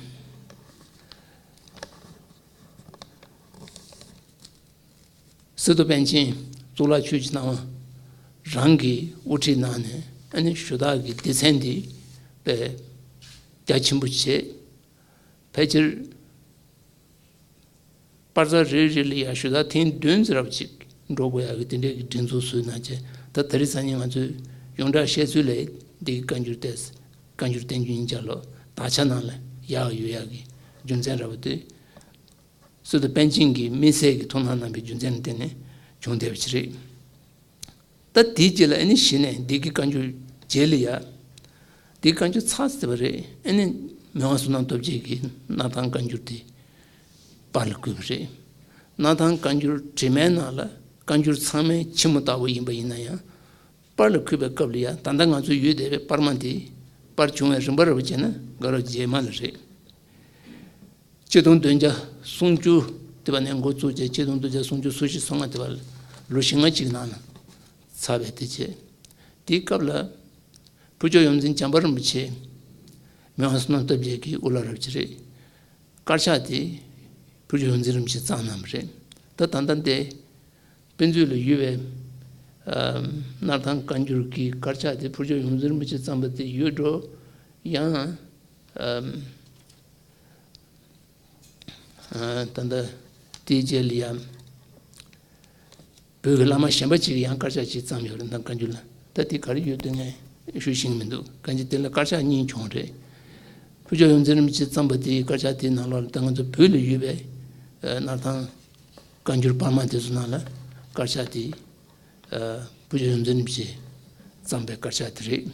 སི་ཏུ་པཎ་ཆེན་གཙུག་ལག་ཆོས་ཀྱི་སྣང་བ་རང་གི་དབུ་ཁྲིད་གནང་ནས་ཨ་ནི་ཞུ་དག་གི་སྡེ་ཚན་འདི་དཔེ་རྒྱ་ཆེན་པོ་བྱས། ཕལ་ཆེར། པར་རྩ་རེ་རེ་ལ་ཡང་ཞུ་དག་ཐེངས་བདུན་ཙམ་རབ་ཅིག་འགྲོ་དགོས་ཡག་གི་དེ་འདྲའི་གི་སྒྲིག་འཛུགས་བཟོས་གནང་བྱས། ད་དེ་རིང་སང་ཉིན་ང་ཚོས་ཡོངས་གྲགས་བཤད་ཚུལ་ལས་འདི་གི་བཀའ་འགྱུར་ཏེ། བཀའ་འགྱུར་བསྟན་འགྱུར་ཡིན་ཀྱང་ལོ་དག་ཆ་ནང་ལ་ཡག་ཡོད་ཡག་གི་རྒྱུ་མཚན་ར་བ་དེ། སི་ཏུ་པཎ་ཆེན་གྱིས་དམིགས་བསལ་གྱི་ཐུགས་སྣང་གནང་བའི་རྒྱུ་མཚན་ལ་བརྟེན་ནས་བྱུང་བསྡད་པ་ཅིག་རེད། ད་དེའི་རྗེས་ལ་ཨ་ནི་གཞི་ནས་འདི་གི་བཀའ་འགྱུར་རྗེས་ལ་ཡ། འདི་བཀའ་འགྱུར་ཚར་ཟེར་བ་རེད། ཨ་ནི་མི་དབང་བསོད་ནམས་སྟོབས་རྒྱལ་གྱིས་སྣར་ཐང་བཀའ་འགྱུར་དེ་པར་ལ་བརྐོས་པ་རེད། སྣར་ཐང་བཀའ་འགྱུར་བྲིས་མའི་ནང་ལ་བཀའ་འགྱུར་ཚང་མའི་ཕྱི་མོ་ལྟ་བུ་ཡིན་པ་ཡིན་ན་ཡང་། པར་ལ་བརྐོས་པའི་སྐབས་ལ་ཡ་ད་ལྟ་ང་ཚོ་ཡོད་བསྡད་པའི་པར་མ་དེ་པར་བྱུང་བའི་རིམ་པ་ར་བ་བྱས་ན་དགའ་རབ་རྗེས་མ་ལ་རེད། ཆིག་སྟོང་བདུན་བརྒྱ་སུམ་ཅུ་དེ་བ་ནས་འགོ་བཙུགས་བྱས་ཆིག་སྟོང་བདུན་བརྒྱ་སུམ་ཅུ་སོ་བཞི་སོ་ལྔ་དེ་བ་ལོ་བཞི་ལྔ་གཅིག་ནང་ལ་ཚར་བས་དེ་བྱས། དེའི་སྐབས་ལ་ཕུར་ལྕོག་ཡོངས་འཛིན་བྱམས་པ་རིན་པོ་ཆེ་མི་དབང་བསོད་ནམས་སྟོབས་རྒྱལ་གྱི་དབུ་བླ་རབ་ཅིག་རེད། དཀར་ཆག་དེ་ཕུར་ལྕོག་ཡོངས་འཛིན་རིན་པོ་ཆེས་བརྩམས་གནང་བ་རེད། ད་ད་ལྟ་འདི་དཔེ་མཛོད་ལ་ཡོད་པའི་སྣར་ཐང་བཀའ་འགྱུར་གྱི་དཀར་ཆག་དེ་ཕུར་ལྕོག་ཡོངས་འཛིན་རིན་པོ་ཆེས་བརྩམས་པ་དེ་ཡོད་འགྲོ། ཡང་། ད་ལྟ་དེའི་རྗེས་ལ་ཡང་བོད་ཀྱི་བླ་མ་གཞན་པ་ཅིག་གིས་ཡང་དཀར་ཆག་ཅིག་བརྩམས་ཡོད་རེད། ད་བཀའ་འགྱུར་ལ་ད་དེ་ག་རེ་ཡོད་དེ་ངས་ཞུ་ཤེས་ཀྱི་མི་འདུག་གང་ཅི་དེ་ལ་དཀར་ཆག་གཉིས་བྱུང་རེད། ཕུར་ལྕོག་ཡོངས་འཛིན་རིན་པོ་ཆེས་བརྩམས་པ་དེའི་དཀར་ཆག་དེའི་ནང་ལོགས་ལ་ད་ང་ཚོ་བོད་ལ་ཡོད་པའི་སྣར་ཐང་བཀའ་འགྱུར་པར་མ་དེ་ཚོ་ནང་ལ་དཀར་ཆག་དེ་ཕུར་ལྕོག་ཡོངས་འཛིན་རིན་པོ་ཆེས་བརྩམས་པའི་དཀར་ཆག་དེ་རེད།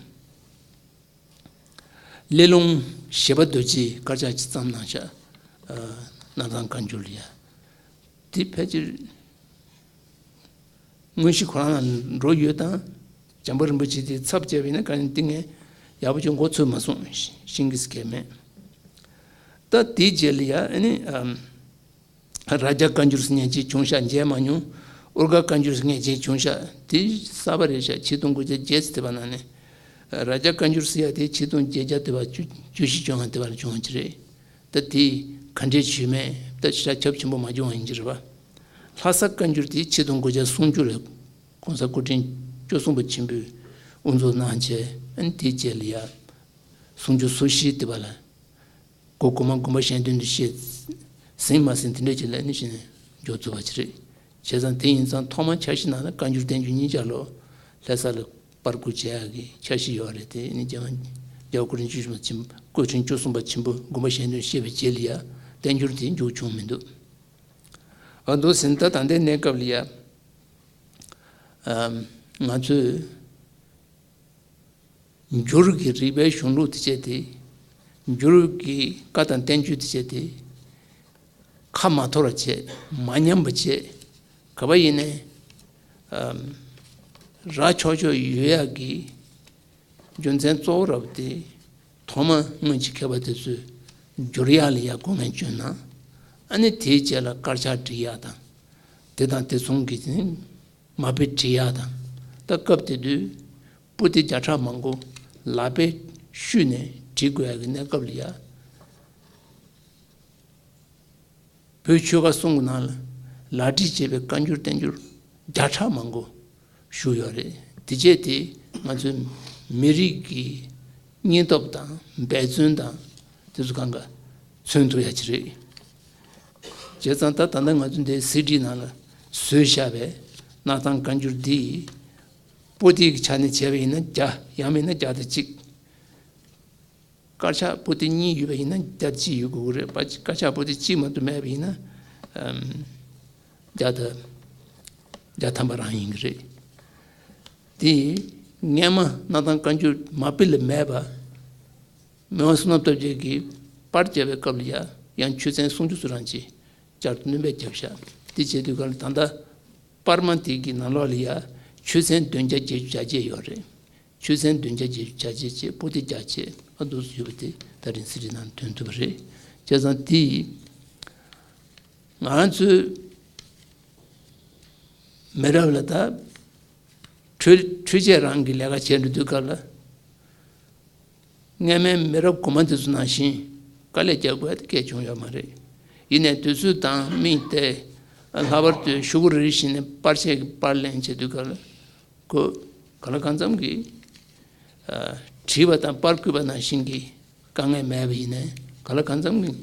གླེ་ལུང་བཞད་པ་རྡོ་རྗེས་དཀར་ཆག་ཅིག་བརྩམས་གནང་ཤག་སྣར་ཐང་བཀའ་འགྱུར་ལ་ཡ། དེ་ཕལ་ཆེར་དངོས་གཞི་ཁོ་རང་ལ་འགྲོ་ཡོད་དང་ བྱམས་པ་རིན་པོ་ཆེ་དེ་ཚབ་བྱས་པ་ཡིན་ན་དཀའ་ངལ་འདི་ངས་ཡག་པོ་ཅིག་མགོ་ཚོས་མ་སོང་། ཤི་ཤིང་གིས་གལ་མེད། ད་དེའི་རྗེས་ལ་ཡ་ཨ་ནི་ཨམ། རྭ་རྒྱ་བཀའ་འགྱུར་ཟེར་མཁན་ཅིག་བྱུང་ཤག་མཇལ་མ་མྱོང་། ཨུར་རྒྱ་བཀའ་འགྱུར་ཟེར་མཁན་ཅིག་བྱུང་ཤག་དེ་གསར་པ་རེད་ཤག་ཆིག་སྟོང་དགུ་བརྒྱ་བརྒྱད་ཙམ་དེ་བ་ནང་ནས། རྭ་རྒྱ་བཀའ་འགྱུར་ཟེར་ཡ་དེ་ཆིག་སྟོང་བརྒྱད་བརྒྱ་དེ་བ་བཅུ་བཅུ་བཞི་བཅོ་ལྔ་དེ་བ་ལ་བྱུང་བ་ཅིག་རེད། ད་དེ་ག་འདྲས་བྱུས་མེད་ད་ཞེ་དྲག་ཁྱབ་ཆེན་པོ་མ་བྱུང་བ་ཡིན་གྱི་རེད་པ། ལྷ་ས་བཀའ་འགྱུར་དེ་ཆིག་སྟོང་དགུ་བརྒྱ་སུམ་ཅུ་ལ་༸གོང་ས་སྐུ་ཕྲེང་བཅུ་གསུམ་པ་ཆེན་པོས་དབུ་འཛུགས་གནང་བྱས། ཨ་ནི་དེའི་རྗེས་ལ་ཡ་སུམ་ཅུ་སོ་བཞི་དེ་བ་ལ། གོ་གོང་མ་དགོངས་པ་གཞན་དོན་དུ་བཤད། ཟིན་མ་ཟིན་དེ་འདྲ་ཅིག་ལ་ནི་བྱས་ནས་འཇོག་ཐུབ་པ་ཅིག་རེད། བྱས་ཙང་དེ་ཡིན་ཙང་ཐོག་མར་འཆར་གཞི་ནང་ལ་བཀའ་འགྱུར་བསྟན་འགྱུར་གཉིས་ཆར་ལོ་ལྷ་ས་ལ་པར་བསྐུར་བྱེད་ཡག་གི་འཆར་གཞི་ཡོད་རེད། དེ་ནི་རྒྱལ་དབང་རྒྱལ་བ་སྐུ་ཕྲེང་བཅུ་བཞི་པ་ཆེན་པོ་སྐུ་ཕྲེང་བཅུ་གསུམ་པ་ཆེན་པོ་དགོངས་པ་གཞན་དོན་བཤད་པའི་རྗེས་ལ་ཡ་བསྟན་འགྱུར་དེ་མཇུག་བྱུང་མི་འདུག་ཨ་འདུག་ཟིན་ད་ད་ལྟའི་གནས་སྐབས་ལ་ཡ་ཨམ་ང་ཚོས། འགྱུར་གྱི་རིག་པའི་གཞུང་ལུགས་དེ་བྱས་ཏེ། འགྱུར་གྱི་བཀའ་དང་བསྟན་བཅོས་དེ་བྱས་ཏེ། ཁ་མ་འཐོར་བ་བྱས། མ་ཉམས་པ་བྱས། ག་པ་ཡིན་ནའི། ཨམ། ར་ཆོག་ཆོག་ཡོད་ཡག་གི་རྒྱུ་མཚན་གཙོ་བོ་ར་བ་དེ། ཐོག་མ་སྔོན་གྱི་མཁས་པ་དེ་ཚོས་འགྱུར་ཡག་ལ་ཡ་སྒོ་ངར་བསྐྱོན་ན། ཨ་ནི་དེའི་རྗེས་ལ་དཀར་ཆག་འབྲི་ཡག་དང་། དེ་དང་དེ་མཚུངས་ཀྱི་དེ་མ་དཔེ་བྲིས་ཡག་དང་། ད་སྐབས་དེ་དུས་པོ་ཏི་བརྒྱ་ཕྲག་མང་པོ་ལག་པས་བཤུས་ནས་བྲིས་དགོས་ཡག་གི་གནས་སྐབས་ལ་ཡ། བོད་ཆོལ་ཁ་གསུམ་གྱི་ནང་ལ་ལག་བྲིས་བྱས་པའི་བཀའ་འགྱུར་བསྟན་འགྱུར་བརྒྱ་ཕྲག་མང་པོ་བཞུགས་ཡོད་རེད། དེ་བྱས་ཏེ་ང་ཚོའི་མི་རིགས་ཀྱི་སྙིང་སྟོབས་དང་འབད་བརྩོན་དང་དེ་ཚོ་གང་ག་མཚོན་ཐུབ་ཡག་ཅིག་རེད། བྱས་ཙང་ད་ད་ལྟ་ང་ཚོ་འདིའི་སི་ཌི་ནང་ལ་བཟོས་བཞག་པའི་སྣར་ཐང་བཀའ་འགྱུར་འདི་པོ་ཏི་གི་ཆ་ནས་བྱས་པ་ཡིན་ན་བརྒྱ། ཡང་མིན་ན་བརྒྱ་དང་གཅིག་དཀར་ཆག་པོ་ཏི་གཉིས་ཡོད་པ་ཡིན་ན་བརྒྱ་གཅིག་ཡོད་དགོས་ཀྱི་རེད་པ། དཀར་ཆག་པོ་ཏི་གཅིག་མ་གཏོགས་མེད་པ་ཡིན་ན་ཨམ། བརྒྱ་དང་བརྒྱ་ཐམ་པ་རང་ཡིན་གྱི་རེད། དེ་སྔས་མ་སྣར་ཐང་བཀའ་འགྱུར་མ་དཔེ་ལ་མེད་པ། མི་དབང་བསོད་ནམས་སྟོབས་རྒྱས་ཀྱིས་པར་བརྒྱབ་པའི་སྐབས་ལ་ཡ་ཡང་ཆོས་ཚན་སུམ་ཅུ་ཙམ་རང་ཅིག་བསྐྱར་དུ་སྣོན་པ་བརྒྱབ་ཤག་དེ་བྱེད་དུས་སྐབས་ལ་ད་ལྟ་པར་མ་དེ་གི་ནང་ལོགས་ལ་ཡ་ཆོས་ཚན་བདུན་བརྒྱ་བརྒྱད་ཅུ་གྱ་བརྒྱད་ཡོད་རེད། ཆོས་ཚན་བདུན་བརྒྱ་བརྒྱད་ཅུ་གྱ་བརྒྱད་བཅས་པོ་ཏི་རྒྱ་ཆེ་ཨ་འདུག་སུ་ཡོད་པ་དེ་ད་རིང་སི་ཌི་ནང་ཐོན་ཐུབ་པ་རེད། བྱས་ཙང་དེ་ང་ཚོའི་མི་རབས་ལ་ད་འཕྲུལ་འཕྲུལ་ཆས་རང་གི་ལས་ཀ་བྱས་འགྲོ་དུས་སྐབས་ལ། སྔས་མའི་མི་རབས་གོང་མ་དེ་ཚོ་ནང་བཞིན་དཀའ་ལས་རྒྱག་དགོས་ཡ་དེ་གལ་བྱུང་ཡོད་མ་རེད། ཡིན་ནའི་དུས་ཚོད་དང་དམིགས་ཏེ་ལྷག་པར་དུ་ཤོག་བུ་རེ་རེ་བཞིན་ནས་པར་ཆས་ཀྱི་པར་ལེན་བྱེད་དུས་སྐབས་ལ་ཁོ་ག་ལ་གང་འཚམ་གྱིས་ཨ་བྲིས་པ་དང་པར་བརྐུས་པ་ནང་བཞིན་གྱི་དཀའ་ངལ་མེད་པ་ཡིན་ནའི་ག་ལ་གང་འཚམ་གྱིས་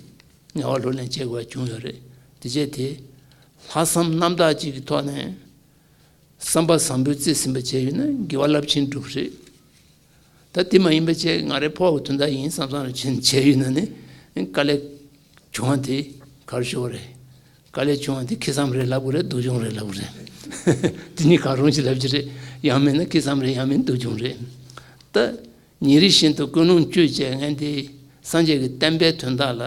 ངལ་བ་ལོག་ལེན་བྱེད་དགོས་པ་བྱུང་ཡོད་རེད། དེ་བྱས་དེ་ལྷག་བསམ་རྣམ་དག་ཅིག་གི་ཐོག་ནས། བསམ་པ་བཟང་པོས་རྩིས་ཟིན་པ་བྱས་ཡོད་ན་དགེ་བ་རླབས་ཆེན་འགྲུབ་རེད། ད་དེ་མ་ཡིན་པ་བྱས་ང་རའི་ཕོགས་ཀྱི་དོན་དག་ཡིན་བསམ་བསམ་རེ་བྱས་བྱས་ཡོད་ན་ནི་དཀའ་ལས་བྱུང་བ་དེ་ག་རེ་ཞུ་བ་རེད། དཀའ་ལས་བྱུང་བ་དེ་ཁེ་བཟང་རེད་ལབ་དགོས་རེད། སྡུག་སྦྱོང་རེད་ལབ་དགོས་རེད། དེ་གཉིས་གང་རུང་ཞིག་ལབ་ཀྱི་རེད། ཡང་མིན་ན་ཁེ་བཟང་རེད། ཡང་མིན་སྡུག་སྦྱོང་རེད། ད་ཉིན་རེ་བཞིན་དུ་ཀུན་སློང་བཅོས་བྱས་ངས་འདི་སངས་རྒྱས་ཀྱི་བསྟན་པའི་དོན་དག་ལ།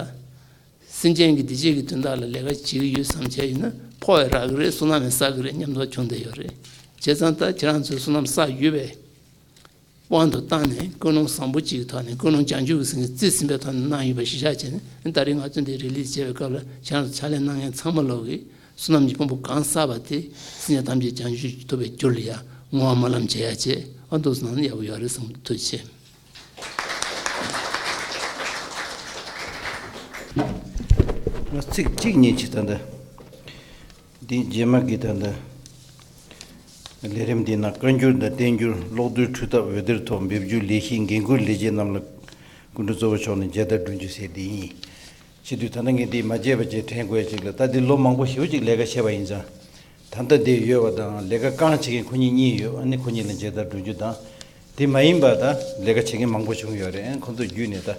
སེམས་ཅན་གྱི་བདེ་སྐྱིད་ཀྱི་དོན་དག་ལ་ལས་ཀ་བྱེད་ཀྱི་ཡོད་བསམ་བྱས་ཡོད་ན་ཕོགས་ཡང་རག་གི་རེད། བསོད་ནམས་ཡང་བསགས་ཀྱི་རེད་སྙམ་དུ་བྱུང་བསྡད་ཡོད་རེད། བྱས་ཙང་ད་ཁྱེད་རང་ཚོས་བསོད་ནམས་བསགས་ཡོད་པའི་དབང་དུ་བཏང་ནས་ཀུན་སློང་བཟང་པོ་གཅིག་གི་ཐོག་ནས་ཀུན་སློང་བྱང་ཆུབ་ཀྱི་སེམས་ཀྱིས་རྩིས་ཟིན་པའི་ཐོག་ནས་གནང་ཡོད་པ་གཞི་བཞག་བྱས་ནས་ད་རེས་ང་ཚོས་འདི་རི་ལིས་བྱས་པའི་སྐབས་ལ་ཁྱེད་རང་ཚོ་ཕྱག་ལས་གནང་མཁན་ཚང་མ་ལོག་གིས་བསོད་ནམས་ཀྱི་ཕུང་པོ་གང་བསགས་པ་དེ་སེམས་ཅན་ཐམས་ཅད་བྱང་ཆུབ་ཐོབ་པའི་རྒྱུ་ལ་ཡང་བསྔོ་བ་སྨོན་ལམ་བྱེད་ཡག་བྱས་ཨ་འདུག་སེ་གནང་ན་ཡག་པོ་ཡོད་རེད་བསམ་གྱི་འདུག་ཐུགས་རྗེ་ཆེ། ང་ཚིག་གཅིག་གཉིས་ཅིག་ད་ལྟ་འདི་རྗེས་མ་གི་ད་ལྟ་ལས་རིམ་འདི་ནང་བཀའ་འགྱུར་དང་བསྟན་འགྱུར་ཀློག་རྡུལ་འཕྲུལ་ཐབས་འོད་སྡེར་ཐོག་འབེབས་རྒྱུ་ལས་གཞི་འགན་འཁུར་ལས་བྱེད་རྣམས་ལ་སྐུ་མགྲོན་གཙོ་བོ་མཆོག་ནས་མཇལ་དར་སྒྲོན་རྒྱུ་ཟེར་འདི་ཡིན། བྱེད་དུས་ད་ལྟ་ངས་འདི་མ་བརྗེད་པ་ཅིག་དྲན་དགོས་ཅིག་ལ་ད་འདི་ལོ་མང་པོ་ཞེ་པོ་ཅིག་ལས་ཀ་བྱས་པ་ཡིན་ཙང་། ད་ལྟ་འདི་ཡོད་པ་དང་ལས་ཀ་རྐང་བྱེད་མཁན་ཁོ་གཉིས་གཉིས་ཡོད། ཨ་ནི་ཁོ་གཉིས་ལ་མཇལ་དར་སྒྲོན་རྒྱུ་དང་། དེ་མ་ཡིན་པ་ད་ལས་ཀ་བྱེད་མཁན་མང་པོ་བྱུང་ཡོད་རེད། ཨ་ནི་ཁོ་ཚོ་བརྒྱུད་ནས་ད་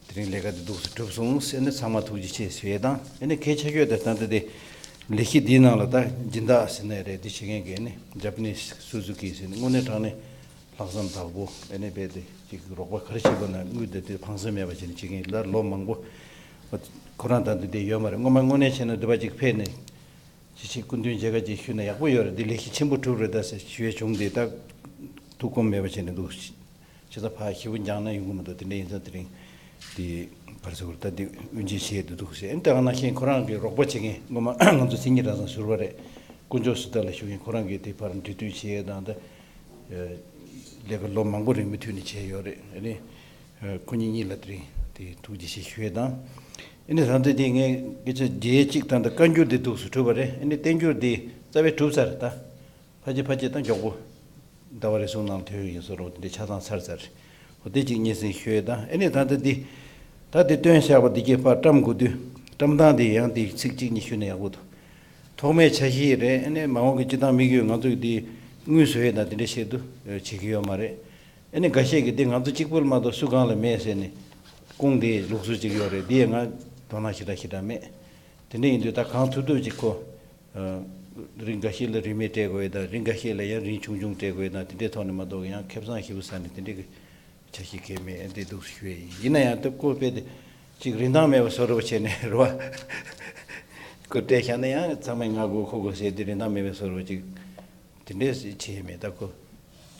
དེ་རིང་ལས་ཀ་འདི་འདུག་སེ་གྲུབ་སོང་ཟེར་ནས་ཚང་མ་ཐུགས་རྗེ་ཆེ་ཟེར་དང་། ཨ་ནི་གལ་ཆེ་ཤོས་དེ་ད་ལྟ་དེ་ལས་གཞི་འདིའི་ནང་ལ་ད་སྦྱིན་བདག་ཟེར་ནའི་རེད། འདི་བྱེད་མཁན་གྱི་ཨ་ནི་ཇ་པ་ནིས་སུ་ཛུ་ཀི་ཟེར་ནས་དངོས་གནས་དྲང་གནས་ལྷག་བསམ་དག་པོ་ཨ་ནི་རྦད་དེ་ཅིག་རོགས་པ་ག་རེ་བྱེད་དགོས་ན་དངུལ་དེ་དེ་ཕངས་སེམས་མེད་པ་བྱས་ནས་བྱེད་མཁན་ལ་ལོ་མང་པོ་ཁོ་རང་ད་འདི་དེ་ཡོད་མ་རེད། སྔོན་མ་དངོས་གནས་བྱས་ན་འདི་པ་ཅིག་ཕེབས་ནས། ཅི་ཕྱིར་སྐུ་མདུན་མཇལ་ཁ་ཅིག་ཞུས་ན་ཡག་པོ་ཡོད་རེད། འདི་ལས་གཞི་ཆེན་པོ་གྲུབ་རེད་ད་ཟེར་ཞུ་ཡས་བྱུང་སྟེ། ད་ ཐུགས་ཁོམ་མེད་པ་བྱས་ནས་འདུག་ཇི་ལྟར་ཕར་ཞེ་པོ་འགྱངས་ན་ཡོང་གི་མི་འདུག་དེ་འདྲ་ཡིན་ཙང་དེ་རིང་དེ་ག་རེ་ཟེར་དགོས་རེད། ད་དེ་དབུ་འབྱེད་བྱས་བསྡད་འདུག་ཟེར། ཨ་ནི་ད་ག་ནང་བཞིན་ཁོ་རང་གི་རོགས་པ་བྱེད་མཁན་སྔོན་མ་ང་ཚོ་མཚན་ཉིད་གྲྭ་ཚང་ཟུར་པ་རེད། དཀོན་མཆོག་གསེར་རྟ་ལགས་ཞུ་མཁན་ཁོ་རང་གིས་དེ་ཕར་འབྲེལ་མཐུད་བྱས་དང་ད་ལས་ཀ་ལོ་མང་པོ་རིང་མུ་མཐུད་ནས་བྱས་ཡོད་རེད། ཨ་ནི་ཁོ་གཉིས་གཉིས་ལ་དེ་རིང་དེ་ཐུགས་རྗེ་ཆེ་ཞུ་ཡས་དང་། ཨ་ནི་ད་ལྟ་དེ་ངས་སྐད་ཆ་བརྗེད་གཅིག་དང་ད་བཀའ་འགྱུར་དེ་འདུག་སེ་གྲུབ་པ་རེད། ཨ་ནི་བསྟན་འགྱུར་དེ་རྩ་བའི་གྲུབ་ཚར་ད། ཕལ་ཆེར་ཕལ་ཆེར་ད་མགྱོགས་པོ་ཟླ་བ་རེ་ཟུང་ནང་ཐོན་ཡིན་བཟོ་འདྲ་དེ་འདྲ་ཆ་ཚང་ཚར་ཚར། འོ་དེ་གཅིག་སྙན་སེང་ཞུ་ཡས་དང་། ཨ་ནི་ད་ལྟ་འདི་ད་དེ་སྟོན་བཞག་པ་འདི་གྱད་ཕར་བཀྲམ་དགོས་དུས་བཀྲམ་སྟངས་དེ་ཡང་དེ་ཚིག་གཅིག་གཉིས་ཞུས་ན་ཡག་པོ་འདུག་ཐོག་མའི་འཆར་གཞི་རེད། ཨ་ནི་མ་འོངས་ཀྱི་སྤྱི་བཏང་དམིགས་ཡུལ་ང་ཚོས་འདི་དངུལ་བཟོ་ཡས་དང་དེ་འདྲ་བྱེད་དུ་བྱེད་ཀྱི་ཡོད་མ་རེད། ཨ་ནི་འགའ་ཤས་ཀྱིས་འདི་ང་ཚོ་གཅིག་པུར་མ་གཏོགས་སུ་གང་ལ་མེད་ཟེར་ནས་སྐུང་དེ་ལུགས་སྲོལ་གཅིག་ཡོད་རེད། འདི་ཡང་ང་དོ་སྣང་ཞེ་དྲག་ཞེ་དྲག་མེད། དེ་འདྲ་ཡིན་དུས་ད་གང་ཐུབ་ཐུབ་ཅིག་ཁོ། ཨ། རིན་འགའ་ཤས་ལ་རིན་མེད་སྤྲད་དགོས་ཡས་དང་རིན་འགའ་ཤས་ལ་ཡང་རིན་ཆུང་ཆུང་སྤྲད་དགོས་ཡས་དང་དེ་འདྲའི་ཐོག་ནས་མ་གཏོགས་ཡང་ཁེ་བཟང་ཞེ་པོ་ཟ་ནས་དེ་འདྲའི་གི་འཆར་གཞི་གང་ཡང་མེད། འདི་འདུག་ཞུ་ཡས་ཡིན། ཡིན་ན་ཡང་ད་ཁོ་དཔེ་དེ་ཅིག་རིན་ཐང་མེད་པ་བཟོ་འདྲ་བ་བྱས་ནས་རེད་བ། ཁོ་སྤྲད་བཞག་ན་ཡང་ཚང་མས་ང་དགོས་ཁོ་དགོས་ཟེར་དེ་རིན་ཐང་མེད་པའི་བཟོ་འདྲ་བ་ཅིག་དེ་འདྲས་བྱས་མེད། ད་ཁོ་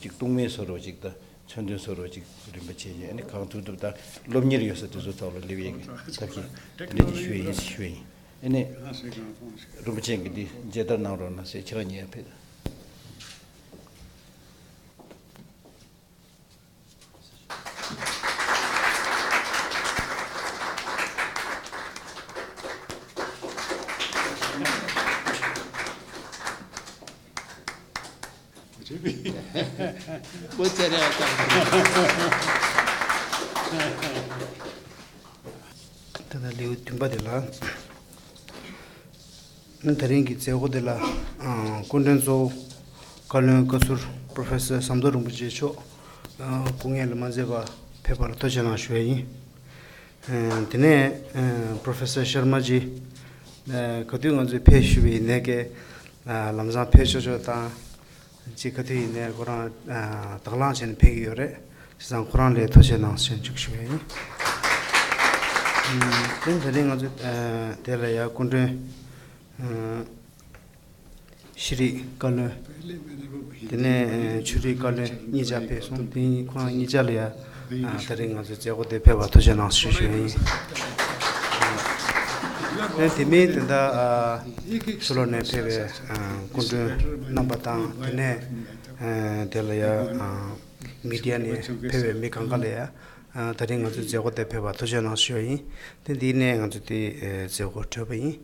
ཅིག་སྟོང་མའི་བཟོ་འདྲ་བ་ཅིག་དང་མཚོན་དོན་བཟོ་འདྲ་བ་ཅིག་རིམ་པ་བྱས་ནས་ཨ་ནི་གང་ཐུབ་ཐུབ་ད་སློབ་གཉེར་ཡོད་ས་དེ་ཚོ་ཐོག་ལ་སླེབས་ཡས་ཀྱི་ཐབས་ཤེས་དེ་འདྲས་ཅིག་ཞུ་ཡས་ཡིན་ཞུ་ཡས་ཡིན། ཨ་ནི་རིན་པོ་ཆེ་གིས་འདི་མཇལ་དར་གནང་རོགས་གནང་ཟེར་ཁྱེད་རང་ཉན་ཡ་ཕེབས། ད་ལྟ་ལེའུ་བདུན་པ་དེ་ལ། ད་རིང་གི་མཛད་སྒོ་འདི་ལ་སྐུ་མགྲོན་གཙོ་བོ་བཀའ་བློན་བཀའ་ཟུར་པོ་རོ་ཕེ་སར་ཟམ་གདོང་རིན་པོ་ཆེ་མཆོག་སྐུ་ངལ་ལ་མ་འཛེམས་པར་ཕེབས་པ་ལ་ཐུགས་རྗེ་གནང་ཞུ་ཡ་ཡིན། དེ་ནས་པོ་རོ་ཕེ་སར་ཤར་མ་ཇི་ག་དུས་ང་ཚོས་ཕེབས་ཞུས་པ་ཡིན་ནའི་ཀྱེ་ལམ་སང་ཕེབས་ཆོག་ཆོག་དང་། ཅིག་ག་དུས་ཡིན་ནའི་ཁོ་རང་དང་བླངས་བྱས་ནས་ཕེབས་ཀྱི་ཡོད་རེད། བྱས་ཙང་ཁོ་རང་ལ་ཐུགས་རྗེ་གནང་ཞེས་འཇུག་ཞུ་ཡ་ཡིན། དེ་ནས་ད་རིང་ང་ཚོ་དེ་ལ་ཡ་སྐུ་མགྲོན་ཤེས་རིག་བཀའ་བློན། དེ་ནས་ཆོས་རིག་བཀའ་བློན་གཉིས་ཆ་ཕེབས་སོང་། དེ་ཁོ་རང་གཉིས་ཆ་ལ་ཡ་ད་རིང་ང་ཚོའི་མཛད་སྒོ་དེ་ཕེབས་པར་ཐུགས་རྗེ་གནང་ཞུ་ཞུ་ཡ་ཡིན། དེ་མིན་དེ་འདྲ་ཕྱི་ལོགས་ནས་ཕེབས་པའི་སྐུ་མགྲོན་རྣམ་པ་དང་དེ་ནས་དེ་ལ་ཡ་མི་ཌི་ཡ་ནས་ཕེབས་པའི་མི་གང་ག་ལ་ཡ་ད་རིང་ང་ཚོའི་མཛད་སྒོ་དེ་ཕེབས་པར་ཐུགས་རྗེ་གནང་ཞུ་ཡ་ཡིན། དེ་འདི་ནས་ང་ཚོ་དེ་མཛད་སྒོ་གྲོལ་བ་ཡིན།